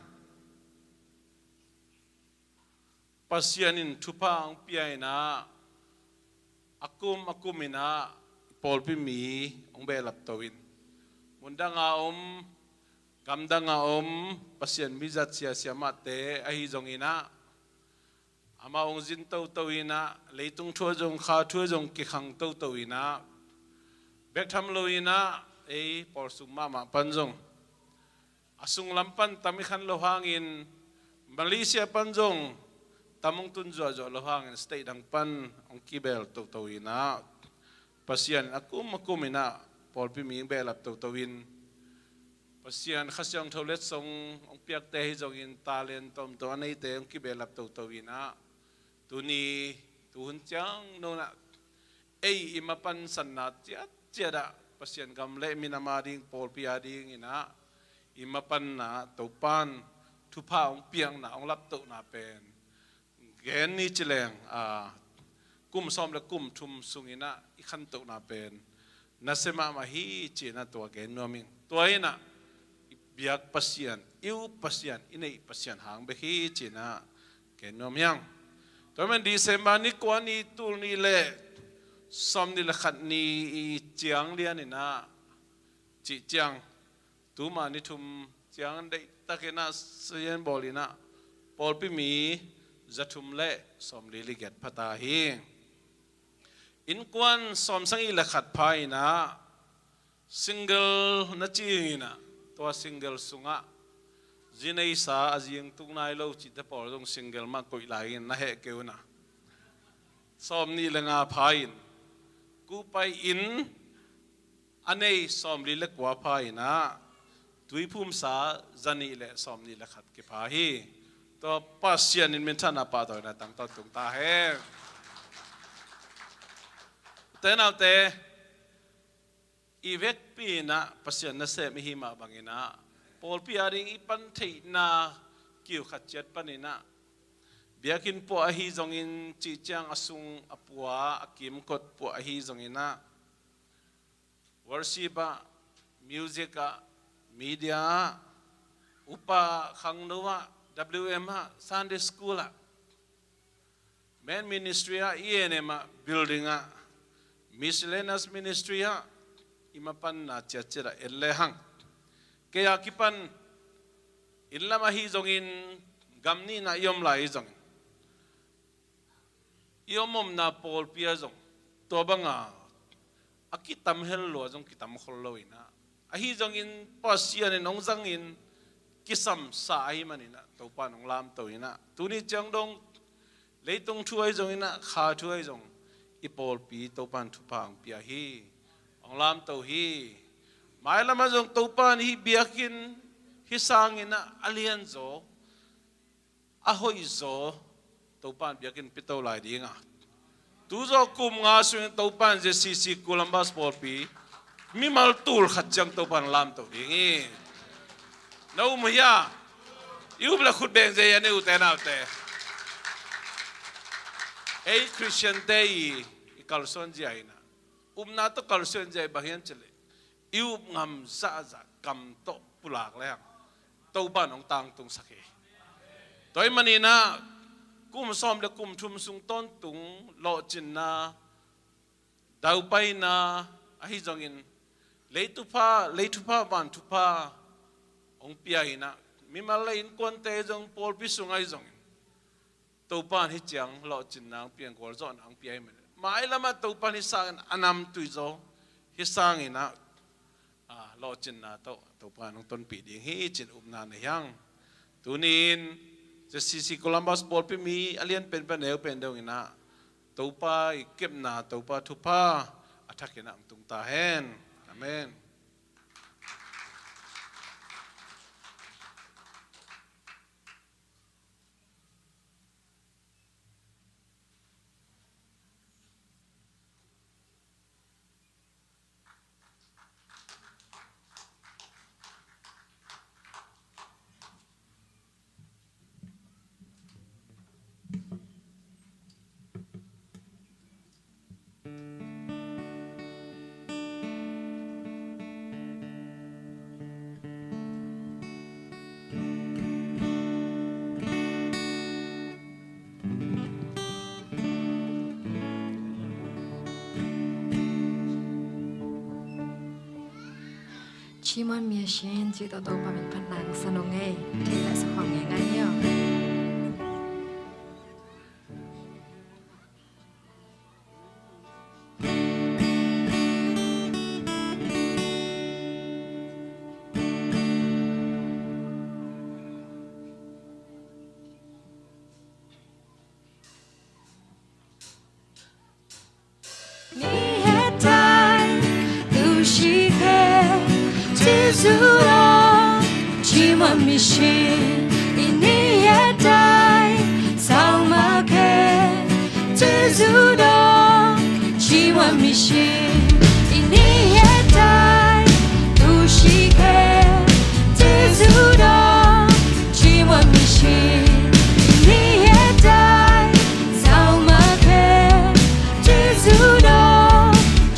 Pasian in thupha hong pia in ah a kum a kum in ah pawlpi mi hong behlap to in mundang a om, gamdang a om Pasian mizat siasia mahte ahi zong in ah amau hong zin toto in ah leitung thu ah zong kha thu ah zong kikhang toto in ah bek tham lo in ah ei pawlsung mahmah pan zong a sunglam pan tam i khan lo hangin Malaysia pan zong tam hong tun zuahzuah lo hangin state dang pan hong kibel toto in ah Pasian in a kum a kum in ah pawlpi mi hong behlap toto in Pasian Kha Siangtho letsong hong piakte ahi zongin talent tomtom a neite hong kibehlap toto in ah tuni tuhun ciang no in ah ei i mapan sanna ciatciat ah Pasian gam le minam a ding pawlpi a ding in ah i mapanna Topan thupha hong piakna hong laptohna pen gen ni ci leng, a, kum sawm le kum thum sung in ah i khantohna pen nasia mahmah hi ci in ah tua gen nuam ing. Tua in ah i biak Pasian, i up Pasian, i neih Pasian hang bek hi ci in ah gen nuam hi hang. Tua ahih manin December ni kua ni tul nih le sawm nih le khat ni i ciang lian in ah cih ciang tuma ni thum ciang deihtak in ah sian bawl in ah pawlpi mi za thum le sawm li le giat pha ta hi. Innkuan sawm sagih le khat pha in ah single na ci in ah tua single sungah zi neisa a zi tung nai lo cihte pawl zong single mah koih lai in na heh kei un ah sawm nih le nga pha in kupai in a nei sawm li le kua pha in ah Tuiphumsa zanih le sawmnih le khat kipha hi. Tua Pasian in minthanna pahtawina tang tawntung ta hen. Ute naute, i vekpi inah Pasian nasem i hi mah banginah pawlpi a ding i pan theihna kiu khat ciat paninah biakinn puah ahi zongin cihciang a sung a pua a kimkot puah ahi zonginah worship ah, music ah, media ah, upa khangno ah, W M ah, Sunday school ah, men ministry ah, E N M ah, building ah, miscellaneous ministry ah, i mapanna ciatciat ah en lehang kei a kipan inn lam ahi zongin gam nihna i om lai ahi zongin i om omna pawlpi ah zong tua banga a kitam hel lua zong kitam khol lo inah ahi zongin Pasian in hong zangin kisamsa ahi maninah Topa in hong lamto inah tuni ciang dong leitung thu ahi zonginah kha thu ahi zong i pawlpi Topa in thupha hong pia hi. Hong lamto hi. Mailam ah zong Topa in hih biakinn hih sanginah a lianzaw a hoihzaw Topa in biakinn pito lai dinga tuzaw kum nga sungin Topa in Z C C Columbus pawlpi mimal tul khat ciang Topa in lamto ding hi. Na um hia? I up le khut beng zia hia, ne ute naute? Ei Khristiante i, i kalsuan zia inah upna tawh kalsuan zia i bang hiam cileh i up ngam zahzah kam tawh pulak lehang Topa in hong tangtungsak hi. Tua ahih maninah kum sawm le kum thum sung tawntung lawhcinna daupaina ahi zongin leitupha, leithupha, vanthupha hong pia inah mimal le innkuante zong pawlpi sung ahi zongin Topa in hih ciang lawhcinna hong pia in gualzawhna hong pia hi manin mailam ah Topa in hih sangin a namtui zaw hih sanginah lawhcinna tawh Topa in hong tonpih ding hi cin upna nei hang. Tuni-in Z C C Columbus pawlpi mi a lian penpen a neu pen donginah Topa i kepna Topa thupha a thakinah hong tung ta hen. Amen. Chimon mi a sin cih tawh Topa min phat nang sa nung ei. Thei le sa khawng ngei ngai ni aw. Ni hetai tu shi khe tu zu lo chi ma mi shi. I ni hetai sau ma khe tu zu lo chi ma mi shi. I ni hetai tu shi khe tu zu lo chi ma mi shi. I ni hetai sau ma khe tu zu lo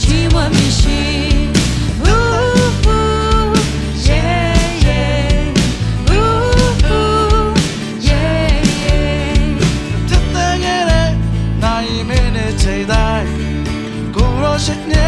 chi ma mi shi. Ooh, ooh, yeah, yeah. Ooh, ooh, yeah, yeah. Tete ngere nai mene chedai. Kuro shit ne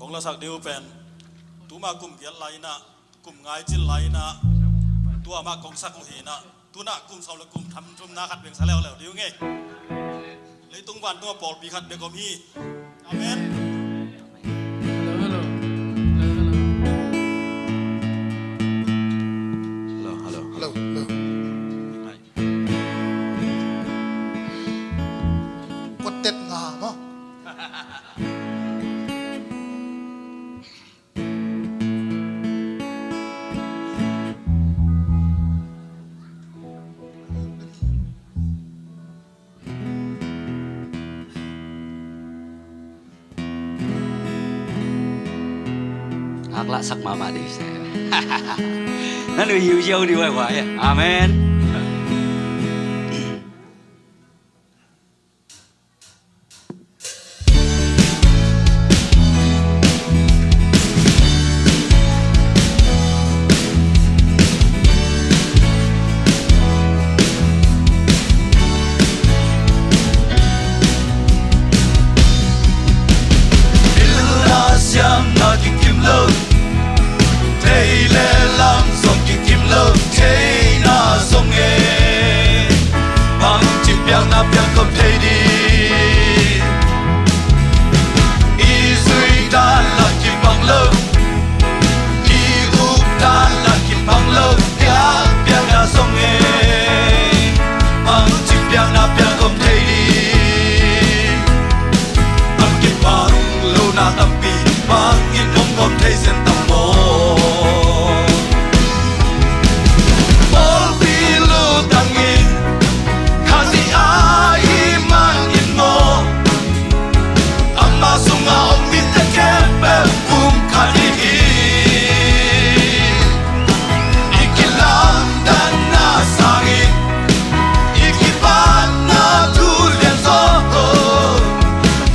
Kong lasak ding uh pen tuma kum giat lai inah, kum ngai cil lai inah, tua mah kong sak uh hi inah, tunah kum sawm le kum thum thumna khat bek sa leuleu ding uh ngei. Leitung vantung a pawlpi khat bek om hi. Amen. Hello, hello. Hello, hello. Hello, hello. Hello, hello. Hi. Kottet nga maw? Haklahsak mahmah ding se. Nan uh hiuhiau ding uh a, amen. Bil a siam na kikim lo, thei le lam zong kikim lo, theina zong e. Bangci piakna piak khop thei ding? I zui dan la kibang lo, i up dan la kibang lo, piak piakna zong e. Bangci piakna piak khop thei ding? A kibang lohna tampi bangin hong om thei zen tam maw? Pawlpi lutang in Kha zi a i man in maw? Ama sunga om mite khempeuh pumkhat i hi. I kilamdanna sangin i kipatna thu lianzaw,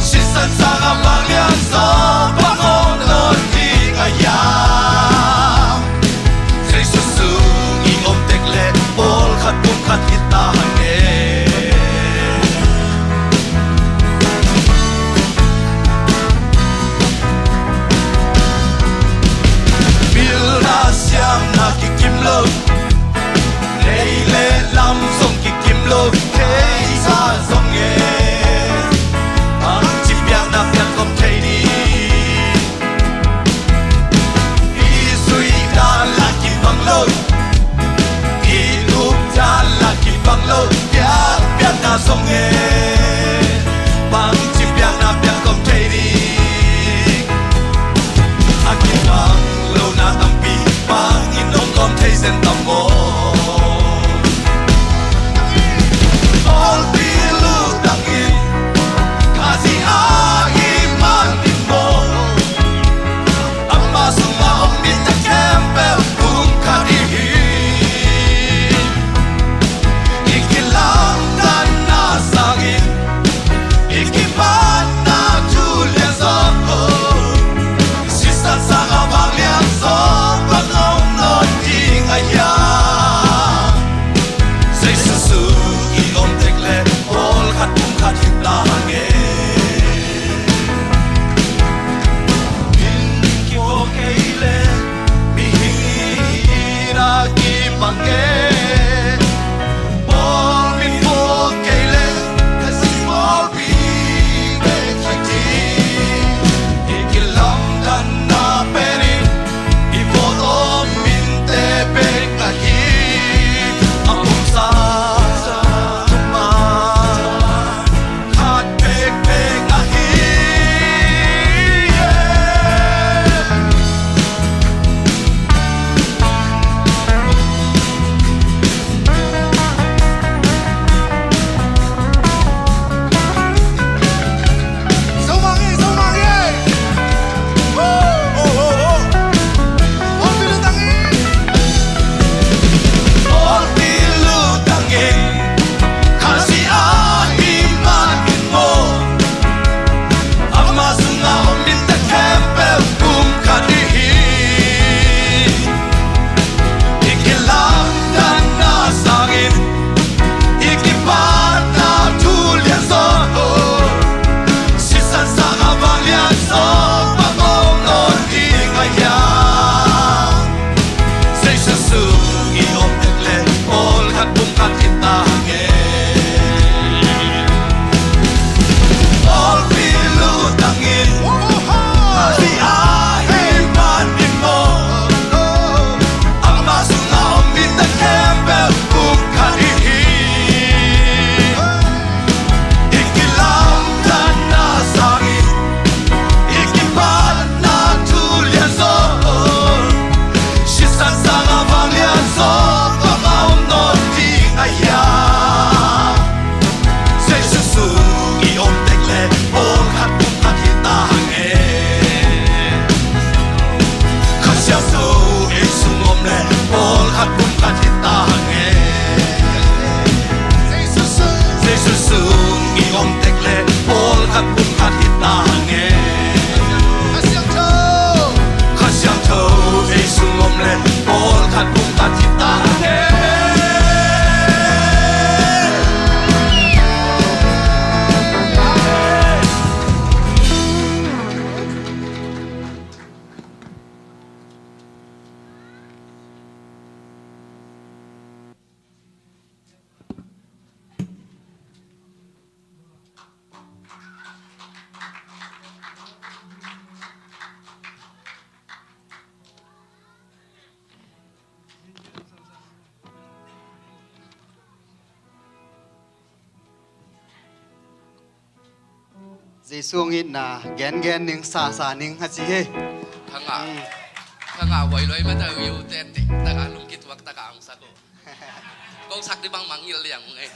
sisan sanga vang lianzaw, vang om nawn ding a hia? Jesu hong itna gengen ning, sasa ning a ci hi. Khangah, khangah huai luai mah ta uh, ute, tik taka lungkituak taka ang sak uh. Kong sak dih bang mangngilh liang ung ei.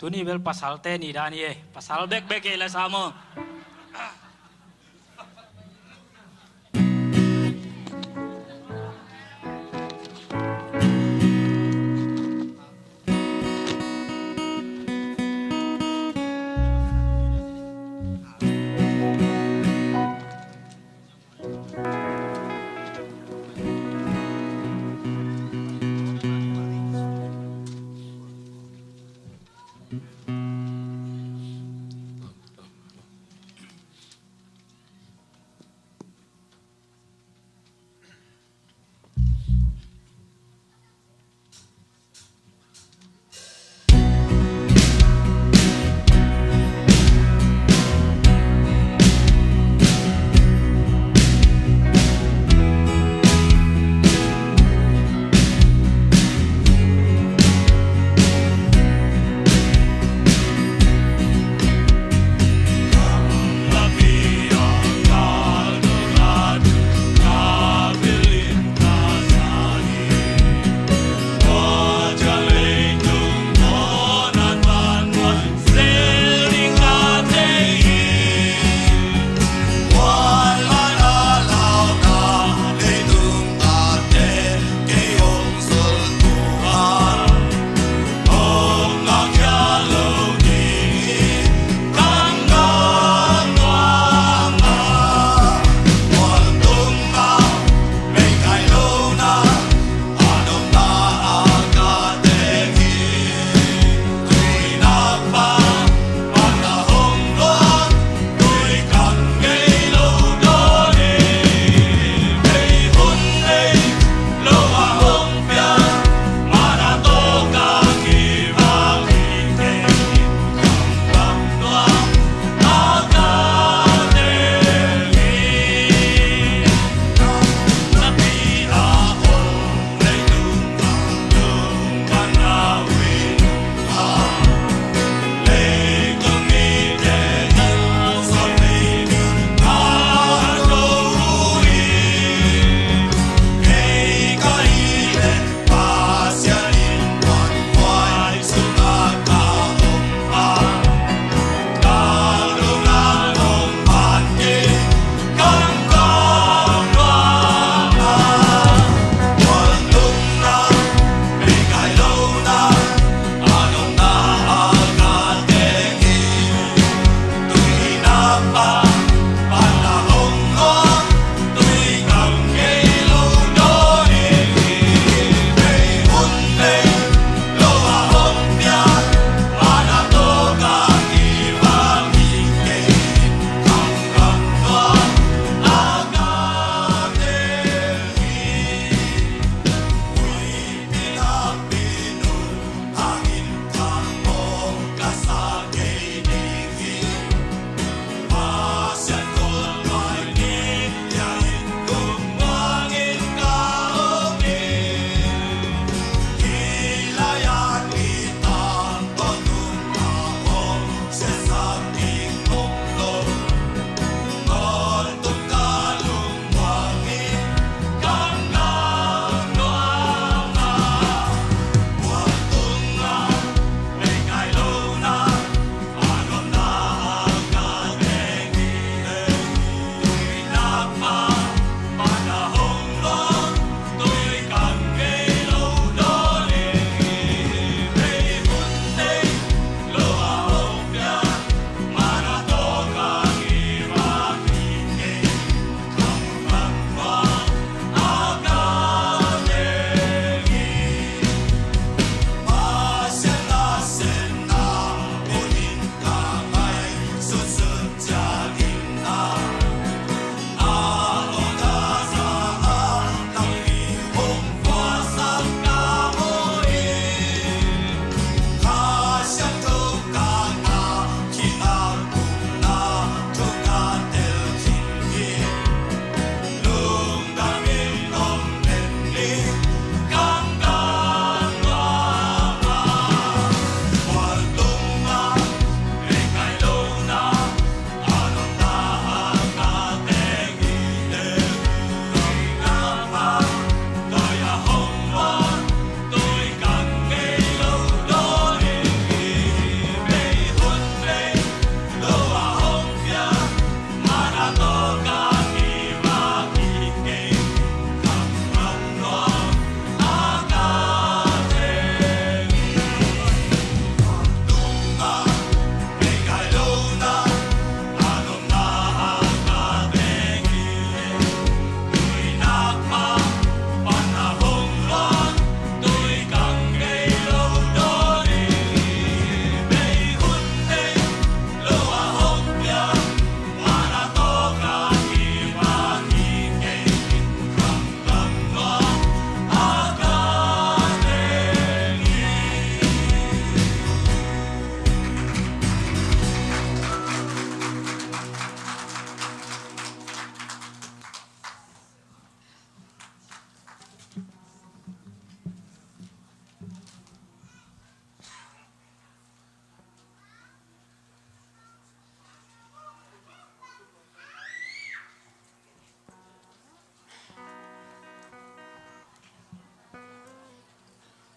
Tuni bel pasalte ni dan hi e. Pasal bekbek hi e la sa maw.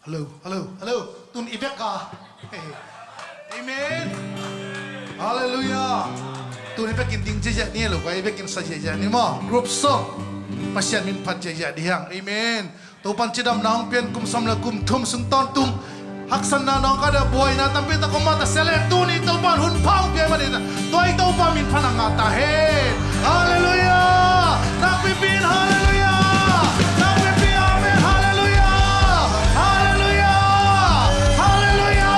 Hello, hello, hello. Tun i vek a. Amen. Halleluiah. Tun i vekin ding ziahziah ni lo ka, i vekin sa ziahziah ni maw. Group song. Pasian min phat ziahziah ding hi hang. Amen. Topan cidamna hong pia in, kum sawm le kum thum sung tawntung haksatna nawngkaiah buaina tampi tak om mah ta se leh, tuni Topan hun pha hong pia ahih manin tua i Topa min phat na ngah ta hen. Halleluiah. Nakpipi in halleluiah. Nakpipi amen. Halleluiah. Halleluiah. Halleluiah.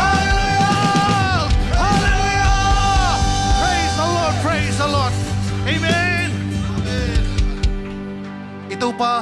Halleluiah. Halleluiah. Praise the Lord. Praise the Lord. Amen. I Topa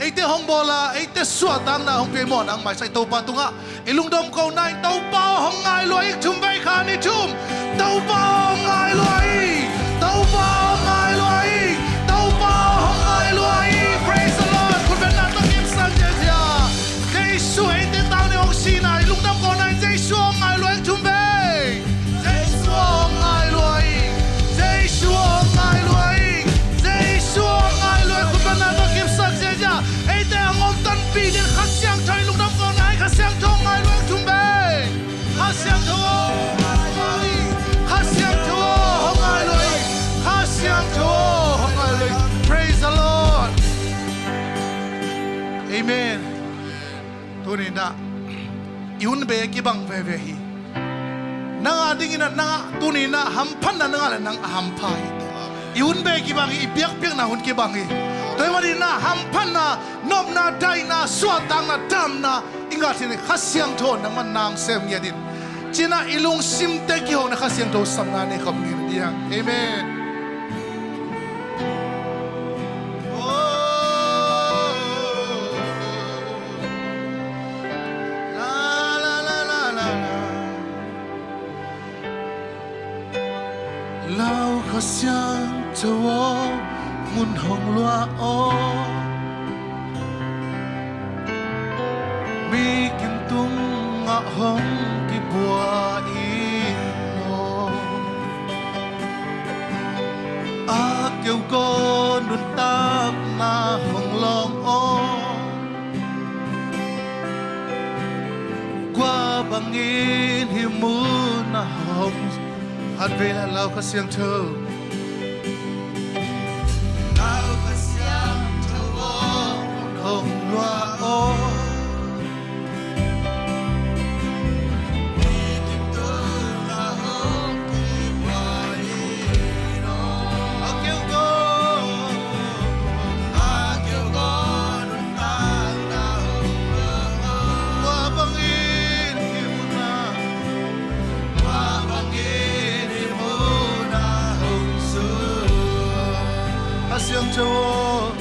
eite hong bawl a, eite suahtakna hong pia, i mawhna hong maisak i Topa tungah i lungdam kohna in, Topa aw hong ngai lua ing, thum vei kha ni thum. Topa aw hong ngai lua ing. Topa aw hong ngai lua ing. Topa aw hong ngai lua ing. Praise the Lord. Khut beng na tawh kipsak ziahziah. Jesu eite tang ding hong sihna i lungdam kohna in, Jesu aw hong ngai lua ing, thum vei. Jesu aw hong ngai lua ing. Jesu aw hong ngai lua ing. Jesu aw hong ngai lua ing. Khut beng na tawh kipsak ziahziah. Eite hong omtanpih ding Kha Siangtho i lungdam kohna in, Kha Siangtho hong ngai lua ing, thum vei. Kha Siangtho aw hong ngai lua ing. Kha Siangtho aw hong ngai lua ing. Kha Siangtho aw hong ngai lua ing. Praise the Lord. Amen. Tuni in ah i hun bei kibang veve hi. Nang a dingin ah, nang a tuni in ah hamphatna nang a le nang a hampha hi. I hun bei kibang hi, i biakpiakna hun kibang hi. Tua ahih manin ah hamphatna, nopna, daihna, suahtakna, damna i ngah theih nading Kha Siangtho nangman na hong sem ngiat in. Ci-in ah i lungsimte kihona Kha Siangtho sapna nei khawm ni ding hi hang. Amen. Lau Kha Siangtho aw, mun hong luah aw. Mi kim tungah hong kibuai in aw. A keukaw nuntakna hong lawng aw. Kua bangin hih munah hong, khatvei la, Lau Kha Siangtho. Lau Kha Siangtho aw, hong luah aw. Kha Siangtho aw.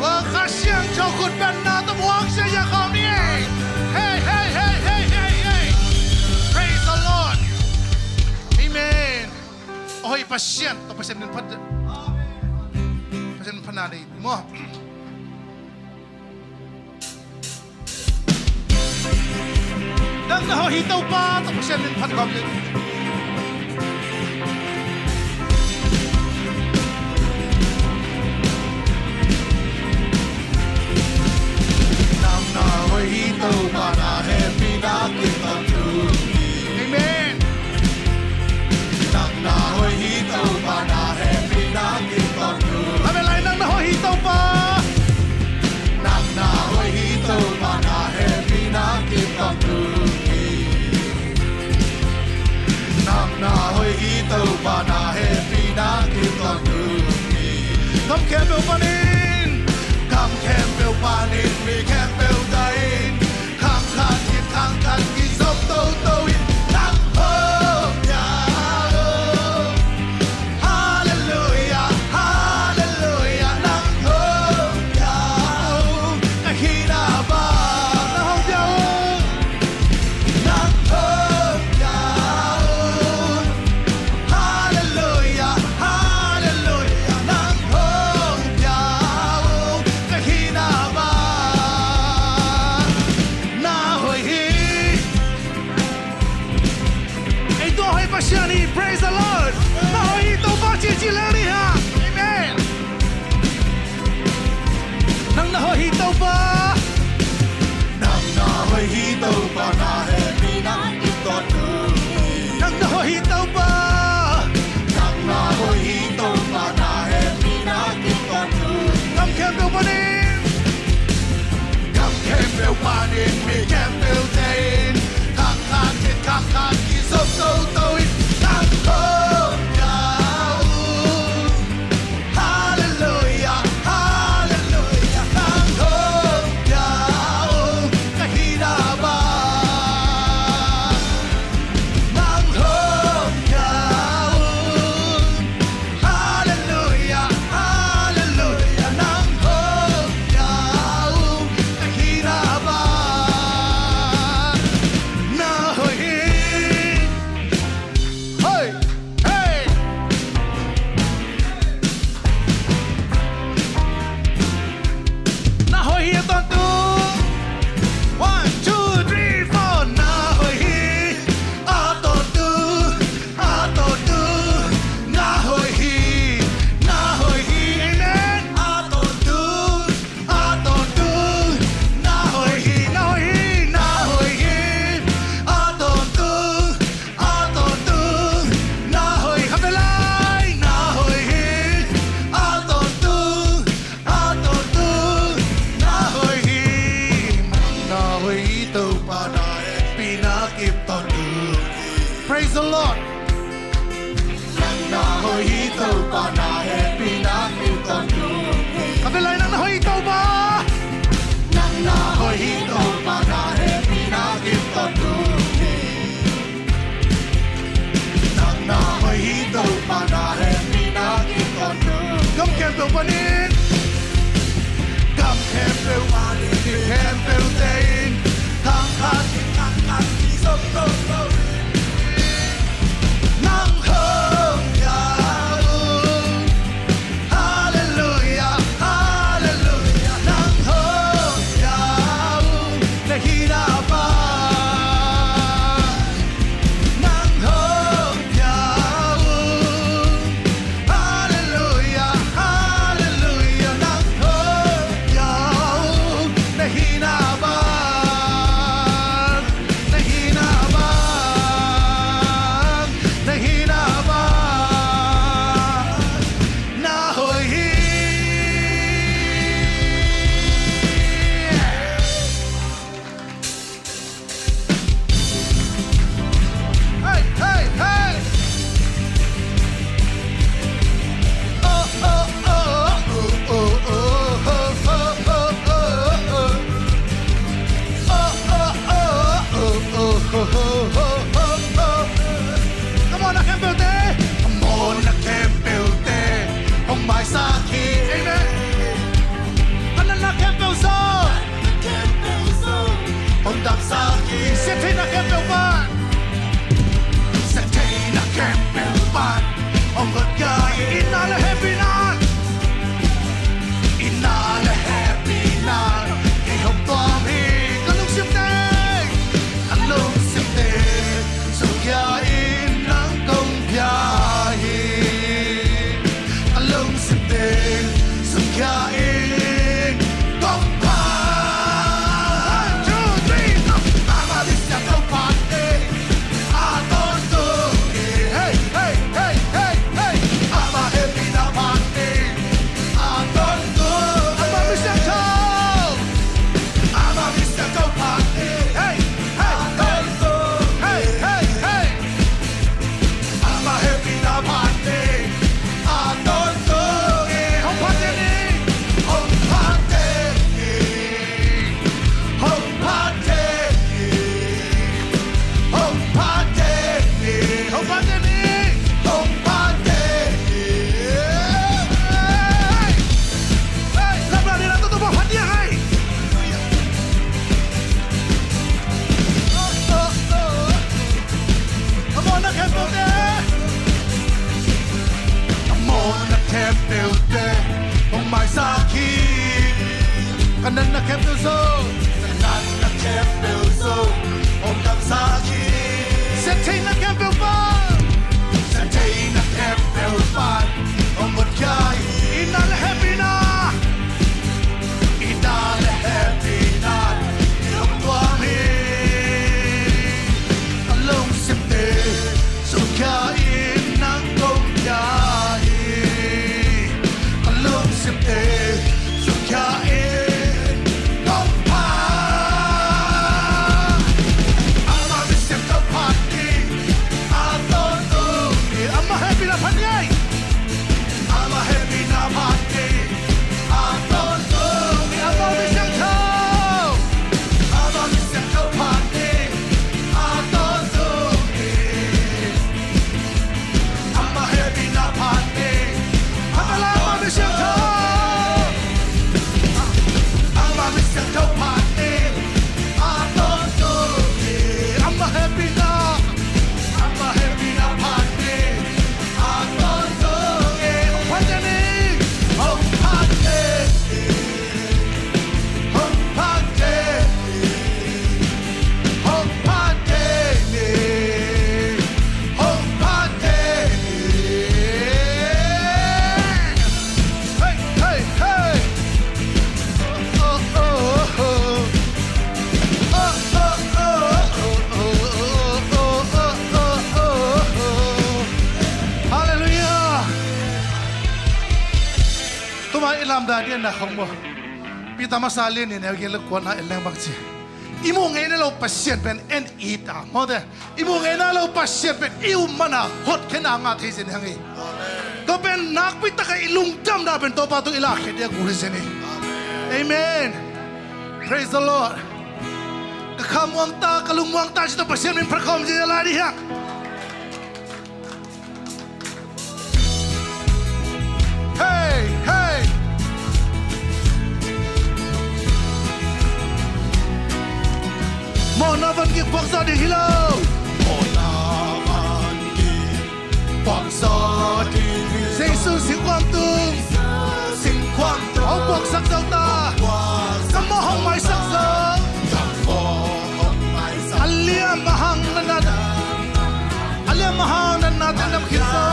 Kha Siangtho khut bengna tawh muak sia ia khawm ni ei. Hey, hey, hey, hey, hey, hey. Praise the Lord. Amen. Ahoih Pasian, tawh Pasian min phat. Pasian min phatna nei maw. Nang na hoih hi Topa, tawh Pasian min phat khawm ni. Nang na hoih hi Topa, na hehpihna kip tawntung hi. Amen. Nang na hoih hi Topa, na hehpihna kip tawntung. Amen lai, nang na hoih hi Topa. Nang na hoih hi Topa, na hehpihna kip tawntung hi. Nang na hoih hi Topa, na hehpihna kip tawntung hi. Gam khempeuh panin, gam khempeuh panin, mi khempeuh ta in, khang khat khit khang khat kizom toto in, nang hong pia un. Halleluia, halleluia, nang hong pia un. Ka hihna bang nang hong pia un. Nang hong pia un. Halleluia, halleluia, nang hong pia un. Ka hihna bang na hoih hi. Ei tua hoih Pasian hi, praise the Lord. Na hoih hi Topa, ci ci lel ni ha. Amen. Nang na hoih hi Topa. Nang na hoih hi Topa, na hehpihna kip tawntung hi. Nang na hoih hi Topa. Nang na hoih hi Topa, na hehpihna kip tawntung hi. Gam khempeuh panin, gam khempeuh panin, mi khempeuh te in, khang khat khit khang khat kizom toto in, nang hong pia un. Halleluia, halleluia, nang hong pia un. Ka hihna bang nang hong pia un. Halleluia, halleluia, nang hong pia un. Ka hihna bang na hoih hi. Hei, hei. Na hoih hi a tawntung. One, two, three, four. Na hoih hi a tawntung, a tawntung. Na hoih hi, na hoih hi. Amen. A tawntung, a tawntung, na hoih hi, na hoih hi, na hoih hi. A tawntung, a tawntung, na hoih hi. Kha ve lai, na hoih hi. A tawntung, a tawntung, na hoih hi. Nang na hoih hi Topa, na hehpihna kip tawntung hi. Praise the Lord. Nang na hoih hi Topa, na hehpihna kip tawntung hi. Kha ve lai, nang na hoih hi Topa. Nang na hoih hi Topa, na hehpihna kip tawntung hi. Nang na hoih hi Topa, na hehpihna kip tawntung. Gam khempeuh panin, gam khempeuh panin, mi khempeuh te in, khang khat khit khang khat kizom toto in, nang hong pia un. Halleluia, halleluia, nang hong pia un. Ka hihna bang nang hong pia un. Halleluia, halleluia. Ka natna khempeuh zong, ka natna khempeuh zong hong kamsak hi. Siatheihna khempeuh pan, siatheihna khempeuh pan hong hotkhiat hi. I na le hehpihna, i na le hehpihna in hong tuam hi. Ka lungsimte sukkhia in nang kong pia hi. Ka lungsimte sukkhia in nong pia. Ama misiangtho phat ni a tawntung hi. Ama hehpihna phat ni. Ama hehpihna phat ni a tawntung hi. Ama misiangtho, ama misiangtho phat ni a tawntung hi. Ama hehpihna phat ni. Phat a la, ama misiangtho, ama misiangtho phat ni a tawntung hi. Ama hehpihna, ama hehpihna phat ni a tawntung hi. Hong phat ni, hong phat ni. Hong phat ni, hong phat ni, hong phat ni. Hey, hey, hey. Oh, oh, oh, oh. Oh, oh, oh. Hallelujah. Tuma i lamdang ding na khong maw. Peter masa lian nih neu giat le kuana en leng bang ci. I muh ngeina lo Pasian pen en it a, mawte. I muh ngeina lo Pasian pen i um mana hotkhia na ngah thei zen hang hi. Tua pen nakpi taka i lungdamna pen Topa tung i lahkhia dia kul hi zen hi. Amen. Praise the Lord. Ka kha muang ta, ka lung muang ta ci tawh Pasian min phat khawm zen lai ding hi hang. Hey, hey. Mawhna van gik puakzawh ding hi lo. Mawhna van gik puakzawh ding hi lo. Jesu singkhuam tung, singkhuam tung hong puaksak zo ta. Ka mawh hong maisak zo. A liam a hang natna, a liam a hang natna teng dam khin zo.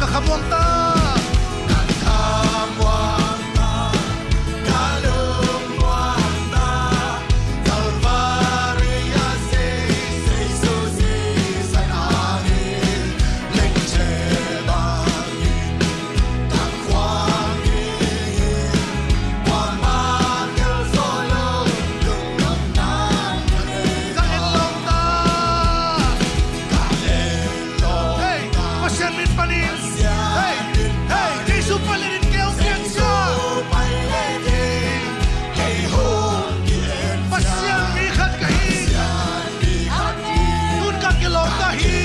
Ka kha muang ta, ka kha muang ta, ka lung muang ta. Kalvari ah Jesu sisan hangin, lengche bangin ka khuang hi. Kuamah tel zawh lo lungdamna ka nei. Ka en lawm ta, ka en lawm ta. Hey, Pasian min panin. Hey, hey, Jesu pai let in kei hong kiat ciang. Jesu pai let in kei hong kiat ciang. Pasian mi khat ka hi. Pasian mi khat hi. Tun ka kilawm ta hi.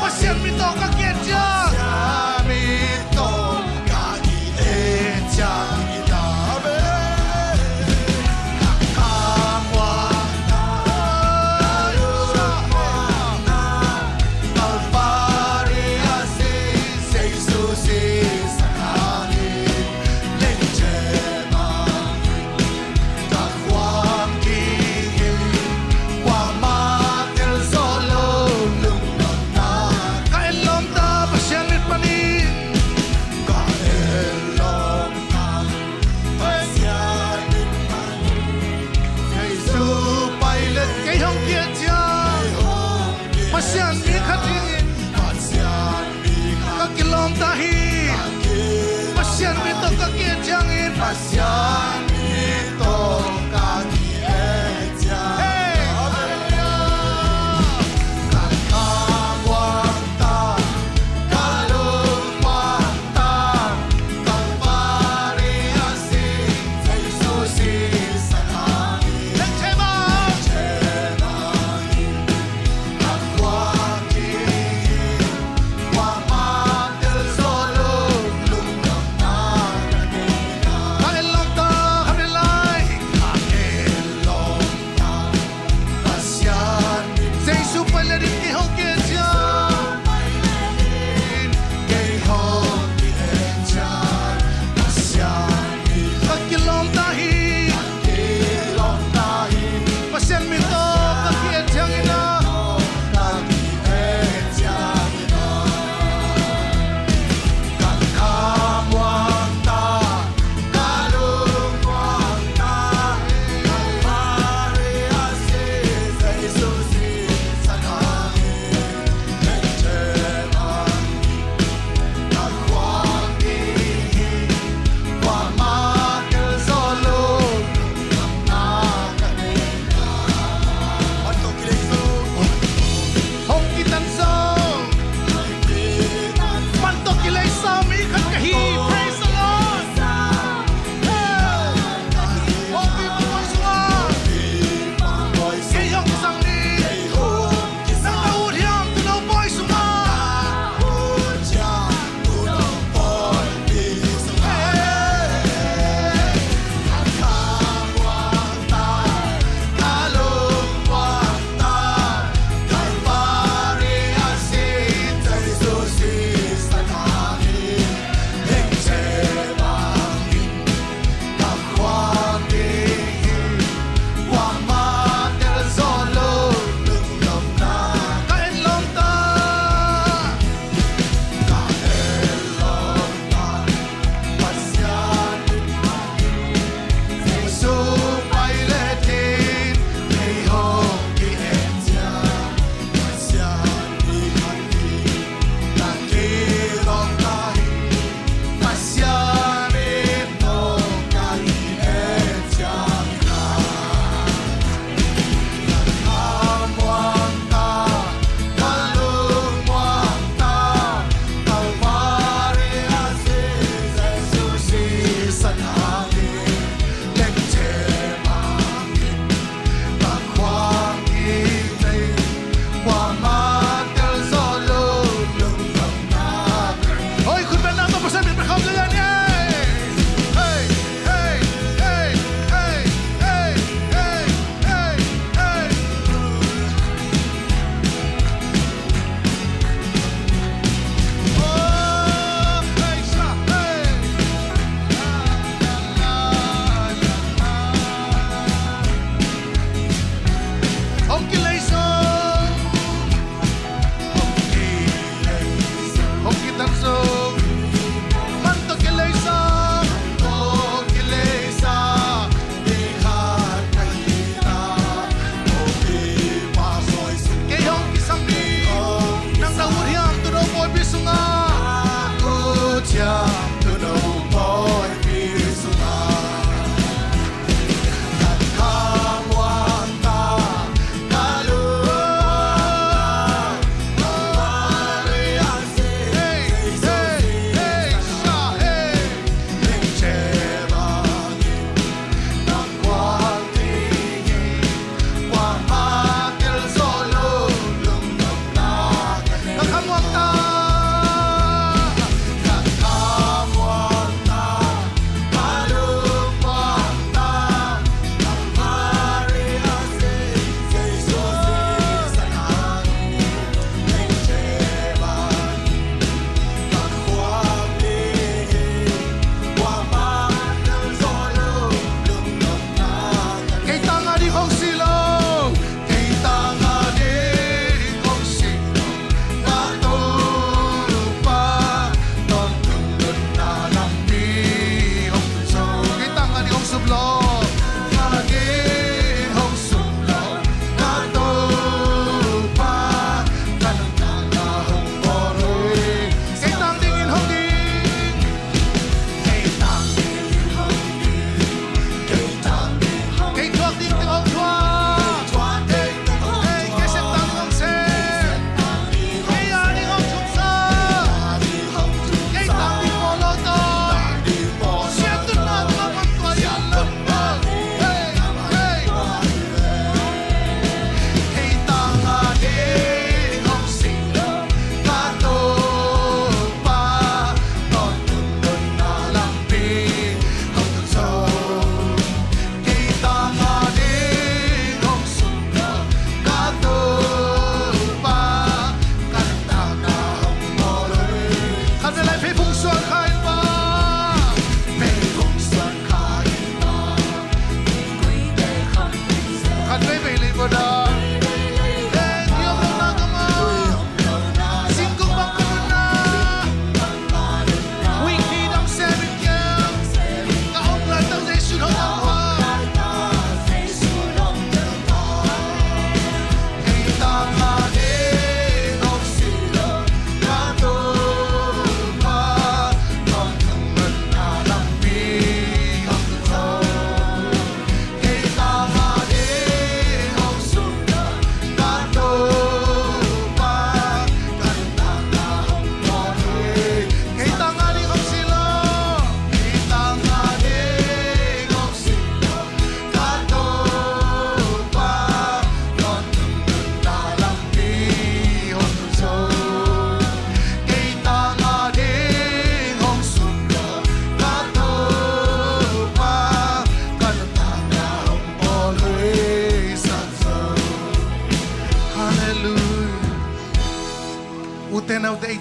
Pasian mi tawh ka kiat ciang. Pasian mi tawh ka kiat ciang. Ka en lawm ta, Pasian min panin. Ka en lawm ta, Pasian min panin. Jesu pai let kei hong kiat ciang. Pasian mi khat hi. Ka kilawm ta hi. Pasian mi tawh ka kiat ciangin. Pasian mi tawh ka kiat ciang. Hey, hallelujah. Ka kha muang ta, ka lung muang ta. Kalvari ah Jesu sisan hangin. Lengche bangin. Ka en lawm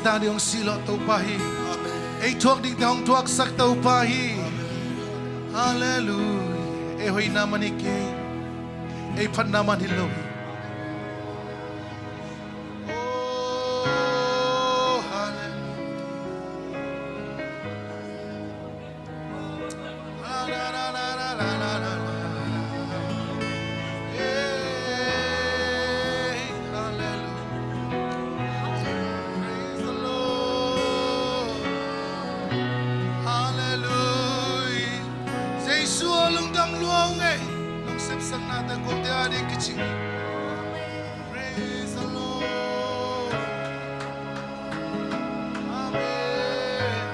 Tang ding hong silh Topa hi. Ei thuak dingte hong thuaksak Topa hi. Halleluia. Ei hoihna man hi kei. Ei phatna man hi lo hi. Oh, halleluia. Jesu aw, lungdam lua ung ei. Nong sepsaknate kote ading kicing. Praise the Lord. Amen.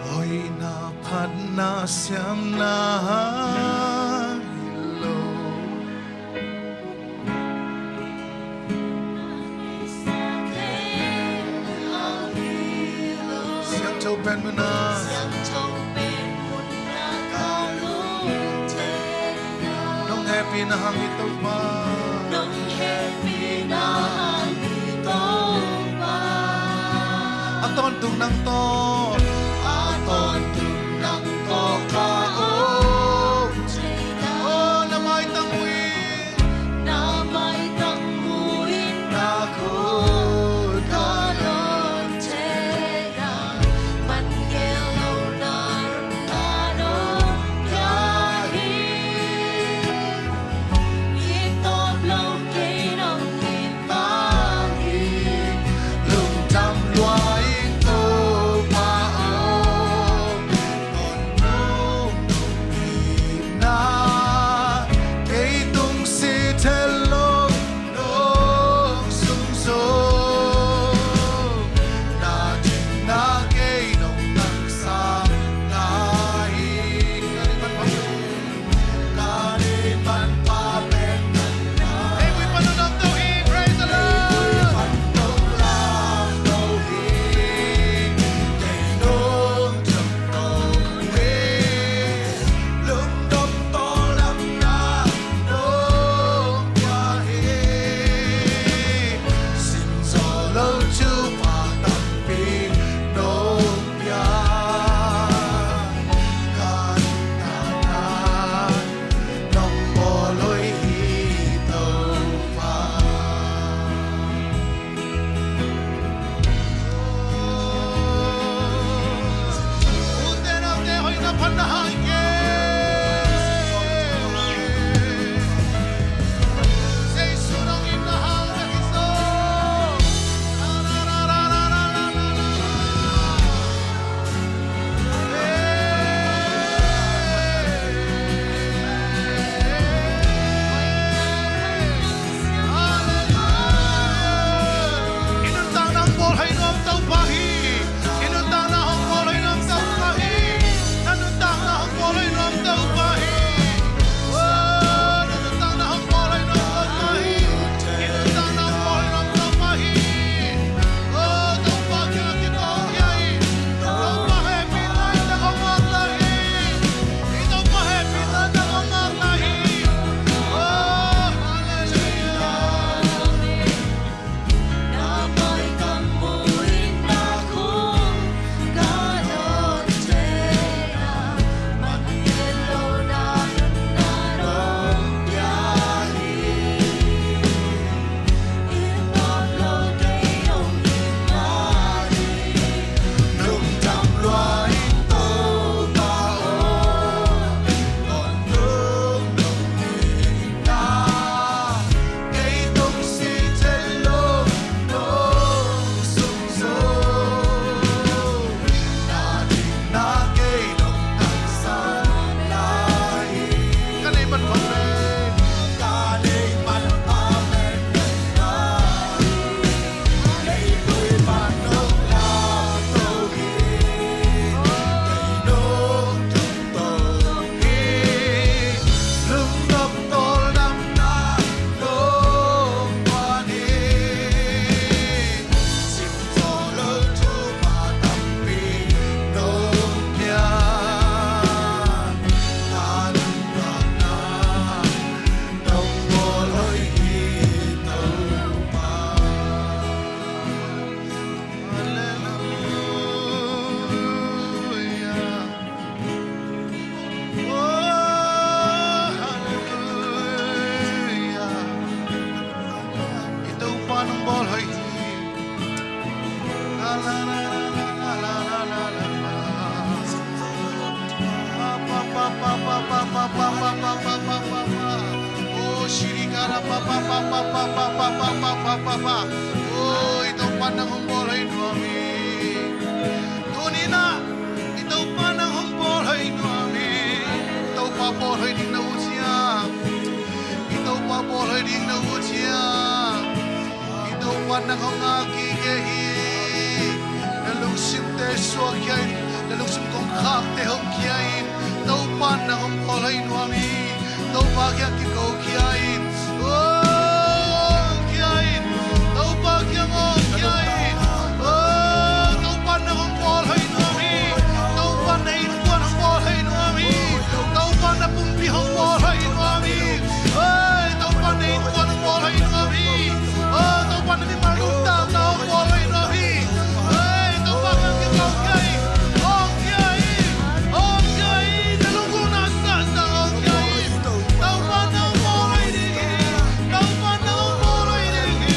Hoihna, phatna, siamna hi lo. Siangtho pen mun a. Nong hehpihna hang hi Topa. A tawntung nang tawh. A tawntung nang tawh ka om. Oh, na maitang muin. Na maitang muin na khut ka dawn thei a, man gel lo na run ka dawn ka hi. I tawp lo kei nong it vang hi, lungdam lua ing Topa aw. Nong Oi, Topa nang hong bawl hei nuam hi. Tuni-in ah, i Topa nang hong bawl hei nuam hi. I Topa bawl hei ding na ut hiam? I Topa bawl hei ding na ut hiam? I Topa nang hong ngak gige hi. Na lungsimte suak khia in, na lungsim kongkhakte hong khia in. Topa nang hong bawl hei nuam hi. Topa kiang kiko khia in. Oh, hong khia in. Topa kiang hong khia in. Oh, Topa nang hong bawl hei nuam hi. Topa na innkuan hong bawl hei nuam hi. Topa na pumpi hong bawl hei nuam hi. Oi, Topa na innkuan hong bawl hei nuam hi. Oh, Topa na mimal nuntakna hong bawl hei nuam hi. Oi, Topa kiang kiko khia in. Hong khia in. Hong khia in. Na lungkimna sangin hong khia in. Topa nang hong bawl hei ding hi. Topa nang hong bawl hei ding hi.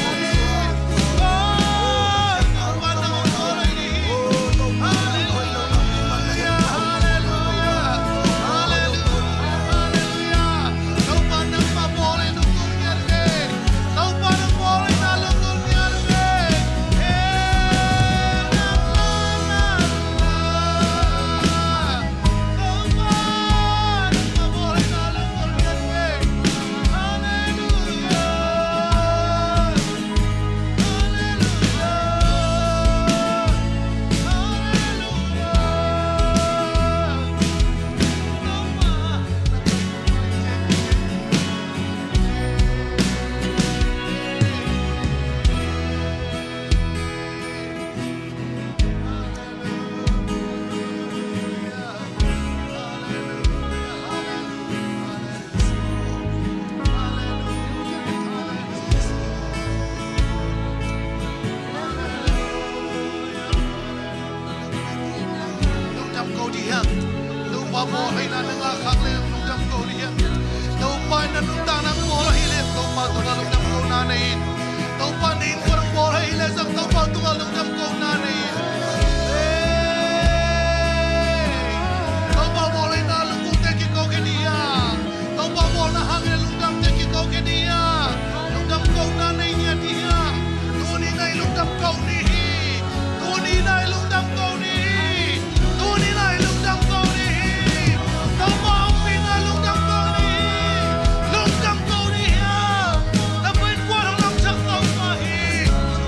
Lungdam ko dih hiam? Topa bawl hei na na ngah khak leh lungdam ko dih hiam? Topa in na nuntakna bawl hei leh Topa tungah lungdam ko na nei in. Topa na innkuan bawl hei leh zong Topa tungah lungdam ko na nei in. Hey! Topa bawl hei na lungkimte kiko khe dih hiam? Topa bawlna hangin lungdamte kiko khe dih hiam? Lungdam kohna nei ngiat dih hiam? Tuni-in ah i lungdam koh ni hi. Tuni-in ah i lungdam koh ni hi. Tuni-in ah i lungdam koh ni hi. Topa ompihna lungdam koh ni hi. Lungdam koh ni hiam? Na innkuan hong lamsak Topa hi.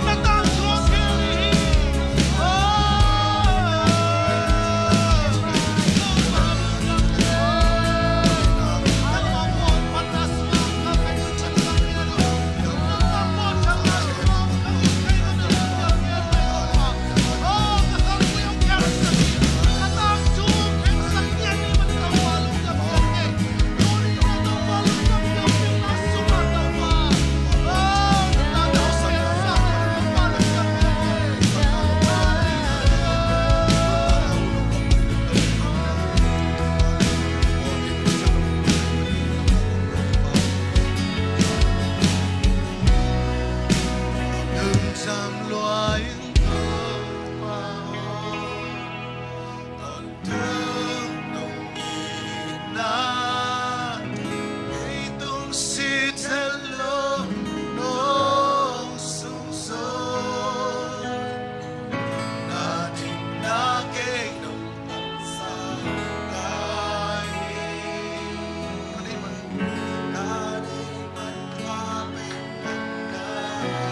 Na tangthu hong khel ni hi. Oh.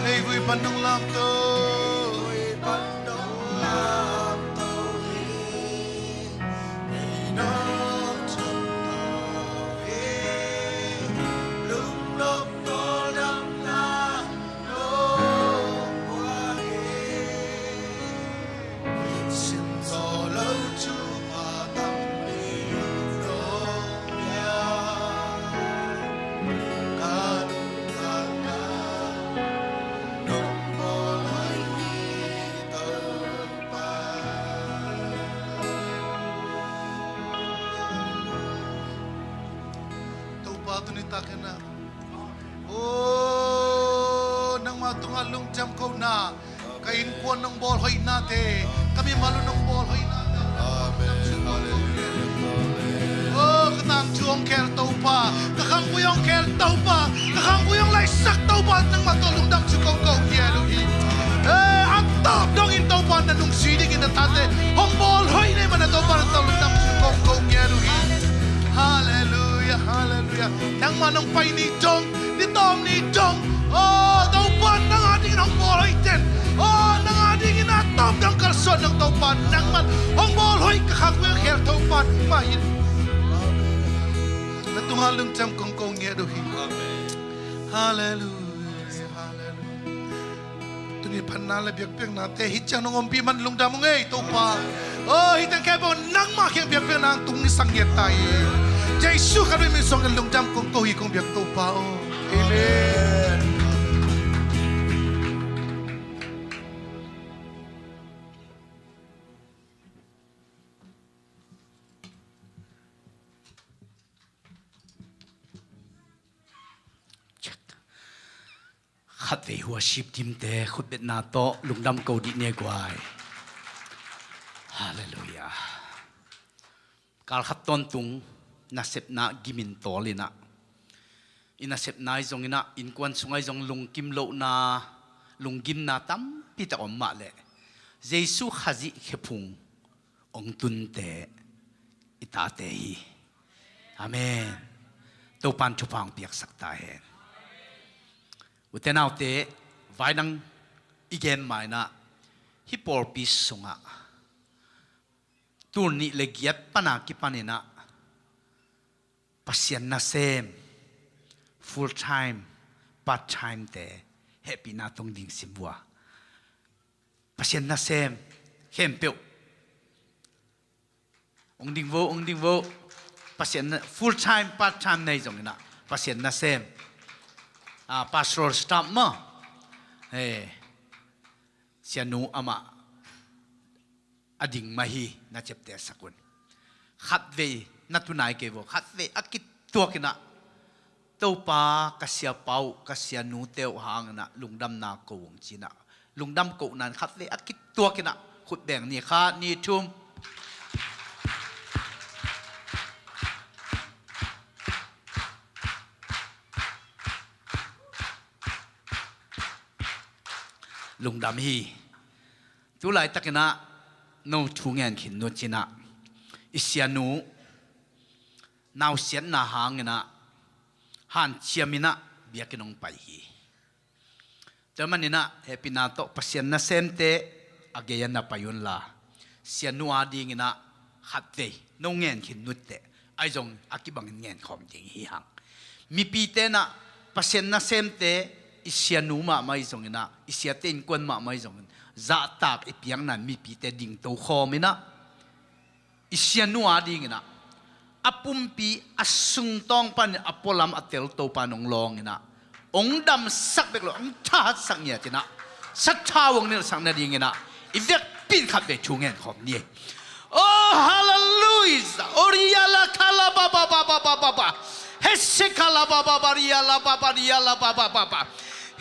Leivui pan nong lamto. Topa, tuni takin ah, o, nangmah tungah lungdam kohna, Ka innkuan nong bawl hoihnate, ka mimal uh nong bawl hoihnate. Amen. Hallelujah. Oh, ka tangthu hong khel Topa, ka khanggui hong khel Topa, ka khanggui hong laihsak Topa, nangmah tawh lungdam thu kong ko ngiat uh hi. Eh, a tawp dongin Topa na nungzui dingin na thate hong bawl hoih na hih manin Topa na tawh lungdam thu kong ko ngiat uh hi. Hallelujah, hallelujah. Nangmah nong pai ni dong, ni tawm ni dong. Oh, Topa nang a dingin hong bawl hoih ten. Oh, nang a dingin a tawp dong kalsuan dong Topa nangmah hong bawl hoih ka khanggui hong khel Topa nangmah hi. Na tungah lungdam kong ko ngiat uh hi. Hallelujah, hallelujah. Tuni phatna le biakpiaknate hih ciang nong ompih man lungdam ung ei Topa. Oh, hih teng khempeuh nangmah kiang biakpiakna hong tung i sang ngiat ta hi. Jesu khat min suang in lungdam kong ko hi kong biak Topa aw. Amen. Khatvei worship team te khutbetna tawh lungdam ko dih ni ei guai. Hallelujah. Kal khat tawntung nasepna gimin tawl inah, i nasepna i zong inah, innkuan sungah i zong lungkim lohna, lunggimna tampi tak om mah leh Jesu Khazih khephung hong tunte i tate hi. Amen. Topan thupha hong piaksak ta hen. Ute naute, vai dang i gen ma inah, hih pawlpi sungah tul nih le giat pana kipan inah Pasian nasem, full time, part time te hehpihna tawh hong ding sim vua. Pasian nasem khempeuh hong ding vo, hong ding vo. Pasian na, full time, part time na hi zong inah Pasian nasem, ah, pastoral staff maw, eh, sianu amah a ding mah hi, na ciaptehsak un. Khatvei na tu nai kei vo, khatvei a kituak inah Topa, ka siapa uh, ka sianute uh hang inah lungdamna ko ung ci inah, lungdam kohna in khatvei a kituak inah khut beng ni, khat, nih, thum. Lungdam hi. Tu laitak inah no thu ngen khin nu ci inah, i sianu nausiatna hang inah hanciam inah biakinn hong pai hi. Tua man inah hehpihna tawh Pasian nasemte a gei-ah na pai unla, sianu a ding inah khatvei no ngen khin nu teh, ahi zong a kibangin ngen khawm ding hi hang. Mipite inah Pasian nasemte, i sianu mahmah hi zong inah, i siate innkuan mahmah hi zongin zahtak i piakna in mipite dingto khawm inah, i sianu a ding inah a pumpi a sungtawng panin a pualam a tel Topa in hong lawng inah, hong damsak bek lo, hong thahatsak ngiat inah, sathau hong nilhsak nading inah i vekpi in khatvei thu ngen khawm ni. Oh, hallelujah. Oriala kala ba ba ba ba ba ba ba. Hese kala ba ba ba riala ba ba riala ba ba ba ba.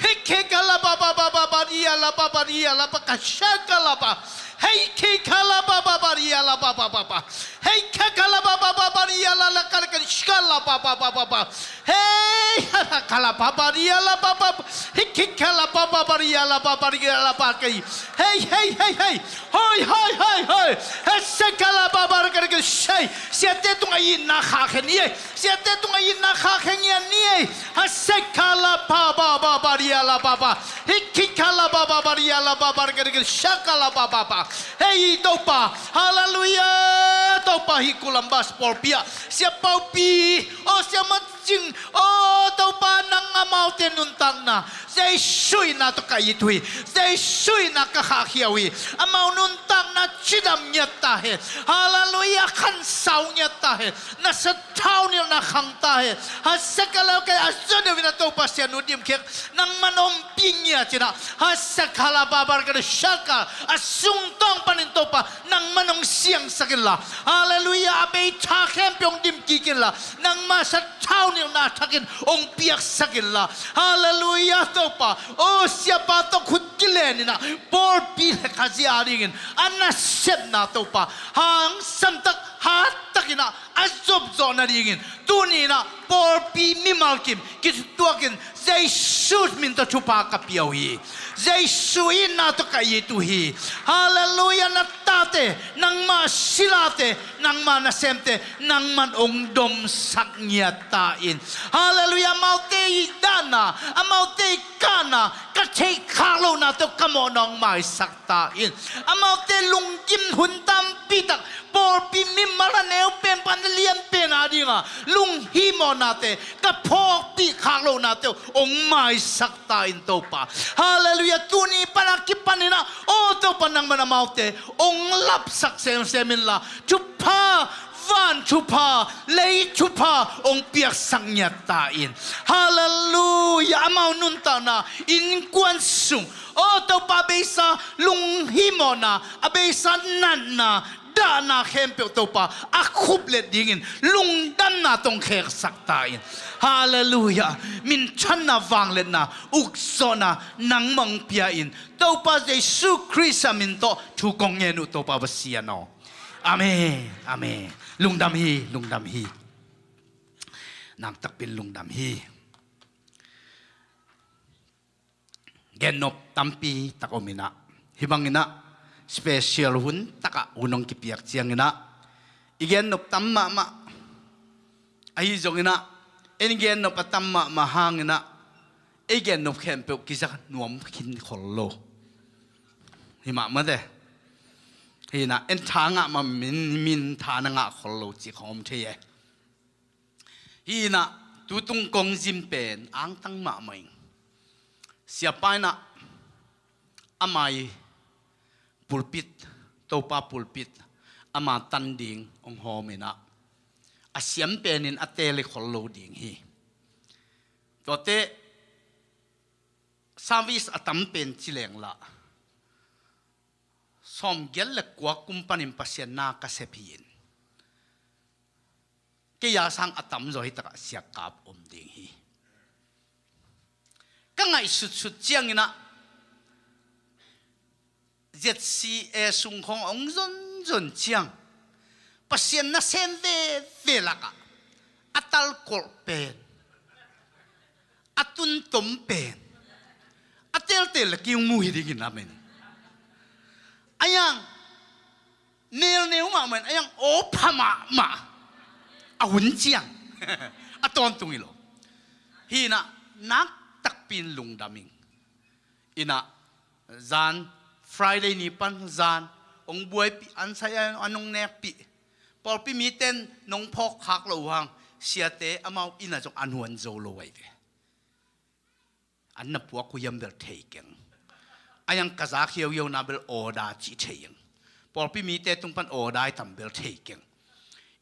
Heke kala ba ba ba ba ba riala ba ba riala ba ka sha kala ba. Heke kala ba ba ba riala ba ba ba ba. Heke kala ba ba ba ba riala la kala ka shkala ba ba ba ba ba. Hey, hala kala ba ba riala ba ba ba. Heke kala ba ba ba riala ba ba riala ba ka. Hey, hey, hey, hey. Hoi, hoi, hoi, hoi. Hese kala ba ba riala ka shei. Siate tungah itna khakhe ni ei. Siate tungah itna khakhe ngiat ni ei. Hese kala ba ba ba ba riala ba ba. Hiki kala ba ba ba riala ba ba riala ka shakala ba ba ba. Hey, Topa. Hallelujah. Topa, hih Columbus pawlpi ah Sia Paupi, oh, Sia Mat Cing, oh, Topa, nang amaute nuntakna Jesu itna tawh ka it uh hi. Jesu itna ka khahkhia uh hi. Amau nuntakna cidam ngiat ta hen. Hallelujah, khansau ngiat ta hen. Na sathau nilhna khang ta hen. Hase kala kei a zua deuh inah Topa, sianu dimkhek nangman ompih ngiat inah, hase kala ba ba riala ka shaka, a sungtawng panin Topa nangman hong siang piaksak inla. Halleluiah. A bei tha khempeuh hong dim kik inla, nangma sathau nilhna thakin hong piaksak inla. Halleluiah Topa. O siapa tawh khut kilen inah pawlpi le Khazih a dingin a nasepna Topa hangsantak hattakinah a zopzawh nadingin tuni inah pawlpi mimal kim kituakin Jesu min tawh thupha ka pia uh hi. Jesu itna tawh ka it uh hi. Halleluiah. Na tate, nangma silate, nangma nasemte nangman hong domsak ngiat ta in. Halleluiah. Amaute i dahna, amaute i kahna ka theihkhak lohna tawh ka mawhna hong maisak ta in. Amaute lunggim hun tampi tak pawlpi mimal a neu pen pan a lian pen a dinga lunghimawhnate ka phawkpih khak lohnate hong maisak ta in Topa. Halleluiah. Tuni pan a kipan inah o Topa nangman amaute hong lapsak semsem inla thupha, van thupha, lei thupha hong piaksak ngiat ta in. Halleluiah. Amau nuntakna innkuan sung o Topa beisa lunghimawhna, a beisa natna, dahna khempeuh Topa a khuplet dingin lungdamna tawh hong kheksak ta in. Halleluiah. Minthanna, vangliatna, ukzawhna nangmah hong pia in Topa Jesu Khrist a min tawh thu kong ngen uh Topa Pasian aw. Amen. Amen. Lungdam hi, lungdam hi. Naktakpin lungdam hi. Gennop tampi tak om inah hih bang inah special hun takah hun hong kipiak ciang inah i gennop tam mahmah. Ahi zong inah en gennop a tam mahmah hang inah ei gennop khempeuh kizak nuam khin khol lo. Hi mahmah te. Hi inah en tha ngah mah min, min tha na ngah khol lo cih khawng om thei e. Hi inah tutung kong zin pen angtang mahmah ing. Siapa inah amah i pulpit, Topa pulpit ama tan ding hong hawm inah a siam penin a teel khol lo ding hi. Tuate service a tam pen ci leng lah sawmgiat le kua kum panin Pasian na ka sep hi in. Kei a sang a tamzaw hi takah siakap om ding hi. Ka ngaihsutsut ciang inah Z C A sung khawng hong zonzon ciang Pasian nasem veve lakah a talkolh pen, a tuntom pen a teltel le ki hong mu hi dingin amen. Ayang melneu mahmah in ayang awpha mahmah a hun ciang a tawntung hi lo. Hi inah naktakpin lungdam ing. Inah zan Friday ni pan zan hong buaipih, an sai an hong nekpih, pawlpi miten nong phawkkhak loh uh hang siate amau inah zong an huan zo lo ahi ve. An na puak uh hiam bel thei keng. Ayang ka za khiauhiauna bel order cih thei ing. Pawlpi mite tung pan order i tam bel thei keng.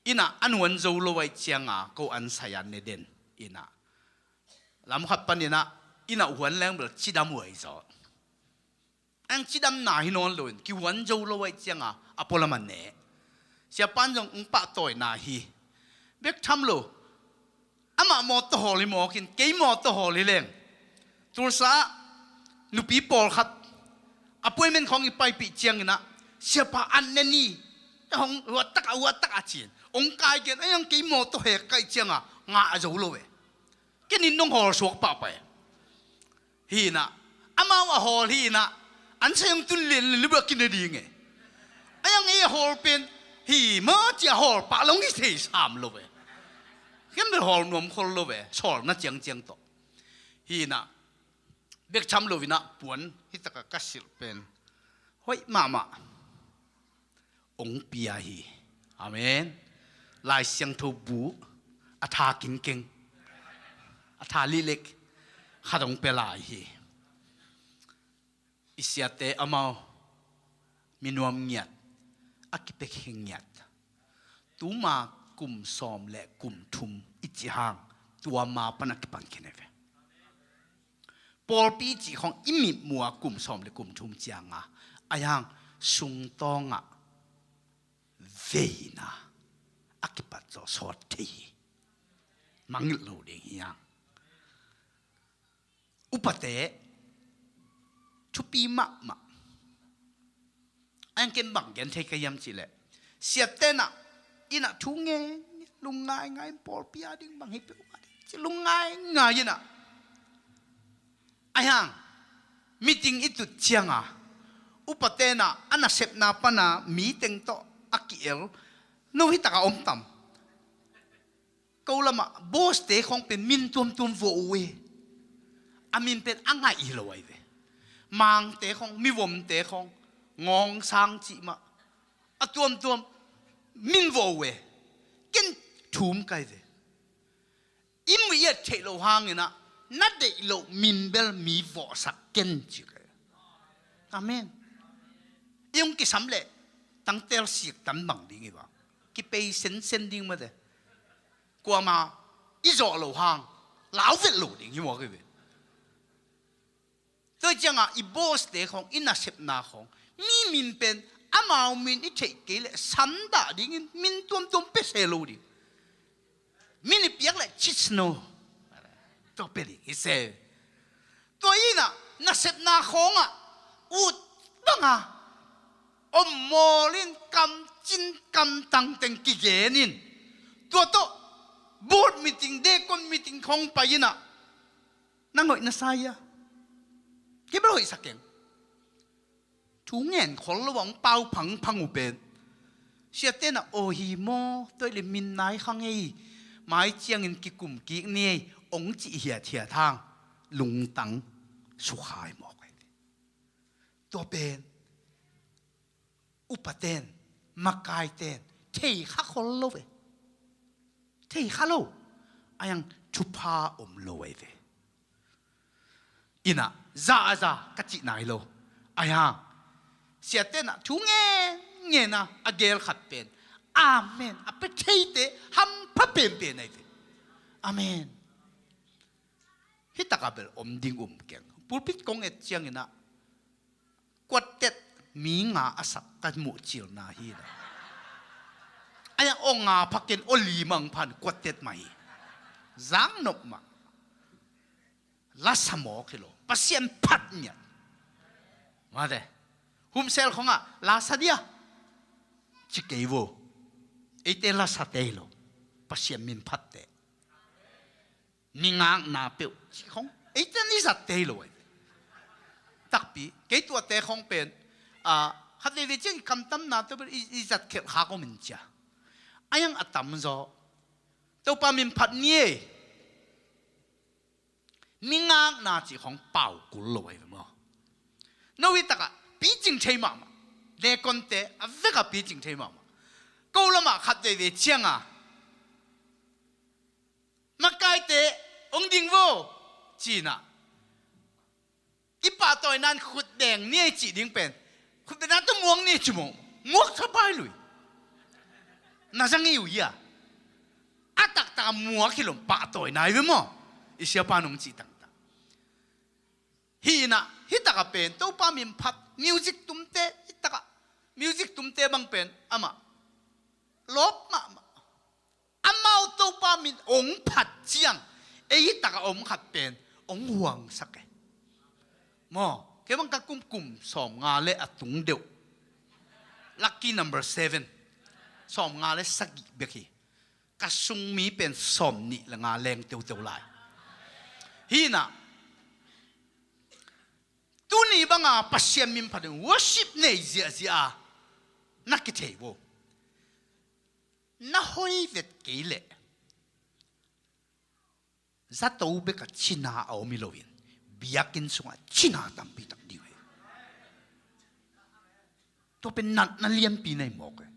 Inah an huan zo lo ahi cianga ko an sai an ne den inah lamkhat pan inah inah huan leng bel cidam uh ahi zaw. Ang cidamna hi nawn loin kihuan zo lo ahi cianga a pualam a ne. Siapan zong hong pahtawina hi. Bek tham lo. Amah mawtaw hawl hi mawkin kei mawtaw hawl hi leng. Tulsa ah nupi pawlkhat appointment khawng i paipih ciang inah siapa an ne ni. Hong huattak a huattak a cin hong kai gen a hiang kei mawtaw hek kaih cianga ngah a zo lo e. Ken in nong hawl suak pahpah e. Hi inah amau a hawl hi inah an sai hong tun lianlian lo bel a kine ding e. A hiang ei a hawl pen hi mah ci a hawl pah long hi thei sam lo e. Ken bel hawl nuam khol lo e, sawlna ciangciang tawh. Hi inah bek tham lo inah puan hi takah ka silh pen hoih mahmah hong pia hi. Amen. Lai Siangtho bu a tha kinkeng, a tha lihlek khat hong pia lai hi. I siate amau minuam ngiat, a kipia khe ngiat. Tuma kum sawm le kum thum i cih hang tua ma pan a kipan khin hi ve. Pawlpi cih khawng i mitmuh a kum sawm le kum thum cianga a hiang sungtawngah Veina a kipat zawh sawt thei hi. Mangngilh lo ding hi hang. Upate thupi mahmah. A hang ken bang gen thei ka hiam cih leh, siate'n ah inn ah thu ngen, lungngaingai in pawlpi a ding bang hi peuhmah ding ci lungngaingai in ah, a hang meeting i tut ciang a, upate'n ah a nasepna pan a meeting tawh a ki-el. No hi tak a om tam. Ko lamah boss te khawng pen min tuamtuam vuah uh e. A min pen a ngaih hi lo ahi ve. Mangte khawng, mivomte khawng, Ngawng Sang cih mah, a tuamtuam min vuah uh e. Ken thum ka hi ve. I muh i et theih loh hangin ah na deih loh min bel mi vuahsak ken ci ka hi. Amen. I hong kisam leh tangtel sik tan bang ding hi va. Kipei sensen ding mate. Kuama i zawh loh hang lau vet lo ding hi muak hi ve. Tua hi ciangah i boss te khawng, i nasepna khawng, mi min pen amau min i theih kei leh san dah dingin min tuamtuam pia se lo ding. Min i piak leh chit sno. Tua pia ding hi se. Tua in ah nasepna khawngah ut banga om mawl in kamcin kamtang teng kigen in, tua tawh board meeting, deacon meeting khawng pai in ah, nang hoih na sa hia? Kei bel hoih sa keng. Thu ngen khol lo a hong pau phangphang uh pen, siate'n ah, aw hi maw, tua hi leh min nai kha ngei, mai ciangin kikum kik ni ei, hong cih hiathiat hang lungtang sukha hi mawk hi. Tua pen upate'n, makaite'n thei kha khol lo ve. Thei kha lo. A hang thupha om lo ahi ve. In ah za a za ka cih nai lo. A hang siate'n ah thu ngen ngen a, a gel khat pen amen a pia theite hampha penpen ahi ve. Amen. Hi tak a bel om ding um keng. Pulpit kong et ciangin ah quartet mi nga a sak ka muh cilna hi na. A hang aw nga pha ken, aw li mang phan quartet mah hi. Zang nop mah. Lasa mawk hi lo. Pasian phat ngiat. Mate. Humsel khawngah lasa dia ci kei vo. Eite lasate hi lo. Pasian min phatte. Ningakna peuh ci khawng eite ni zatte hi lo ahi. Takpi kei tuate khawng pen, a, khat veivei ciang i kamtamna tawh bel i, i zat khelh khak om in cia. A hang a tamzaw Topa min phat ni ei. Ningakna cih khawng pau kul lo ahi ve maw? No hi takah picing thei mahmah. Deaconte a vekah picing thei mahmah. Ko lamah khat veivei cianga makaite hong ding vo, ci-in ah, i pahtawina in khutbeng ni ei cih ding pen, khutbengna tawh muak ni ei ci maw? Muak thapai lui. Na zang i uh hia? A taktak a muak hi lo, pahtawina hi ve maw? I siapa nong cih taktak. Hi in ah, hi takah pen Topa min phat, music tumte, hi takah music tumte bang pen amah lawp mahmah. Amau Topa min hong phat ciang, ei hi takah om khat pen hong huangsak e. Maw, kei bang ka kum kum sawmnga le a tung deuh, lucky number seven, sawmnga le sagih bek hi. Ka sung mi pen sawmnih le nga leng teuteu lai. Hi in ah, tuni banga Pasian min phat in worship nei ziahziah a na kithei vo. Na hoi vet kei leh zato bek a cina a om hi loin, biakinn sungah cina tampi tak ding hi. Tua pen natna lianpi nei mawk e.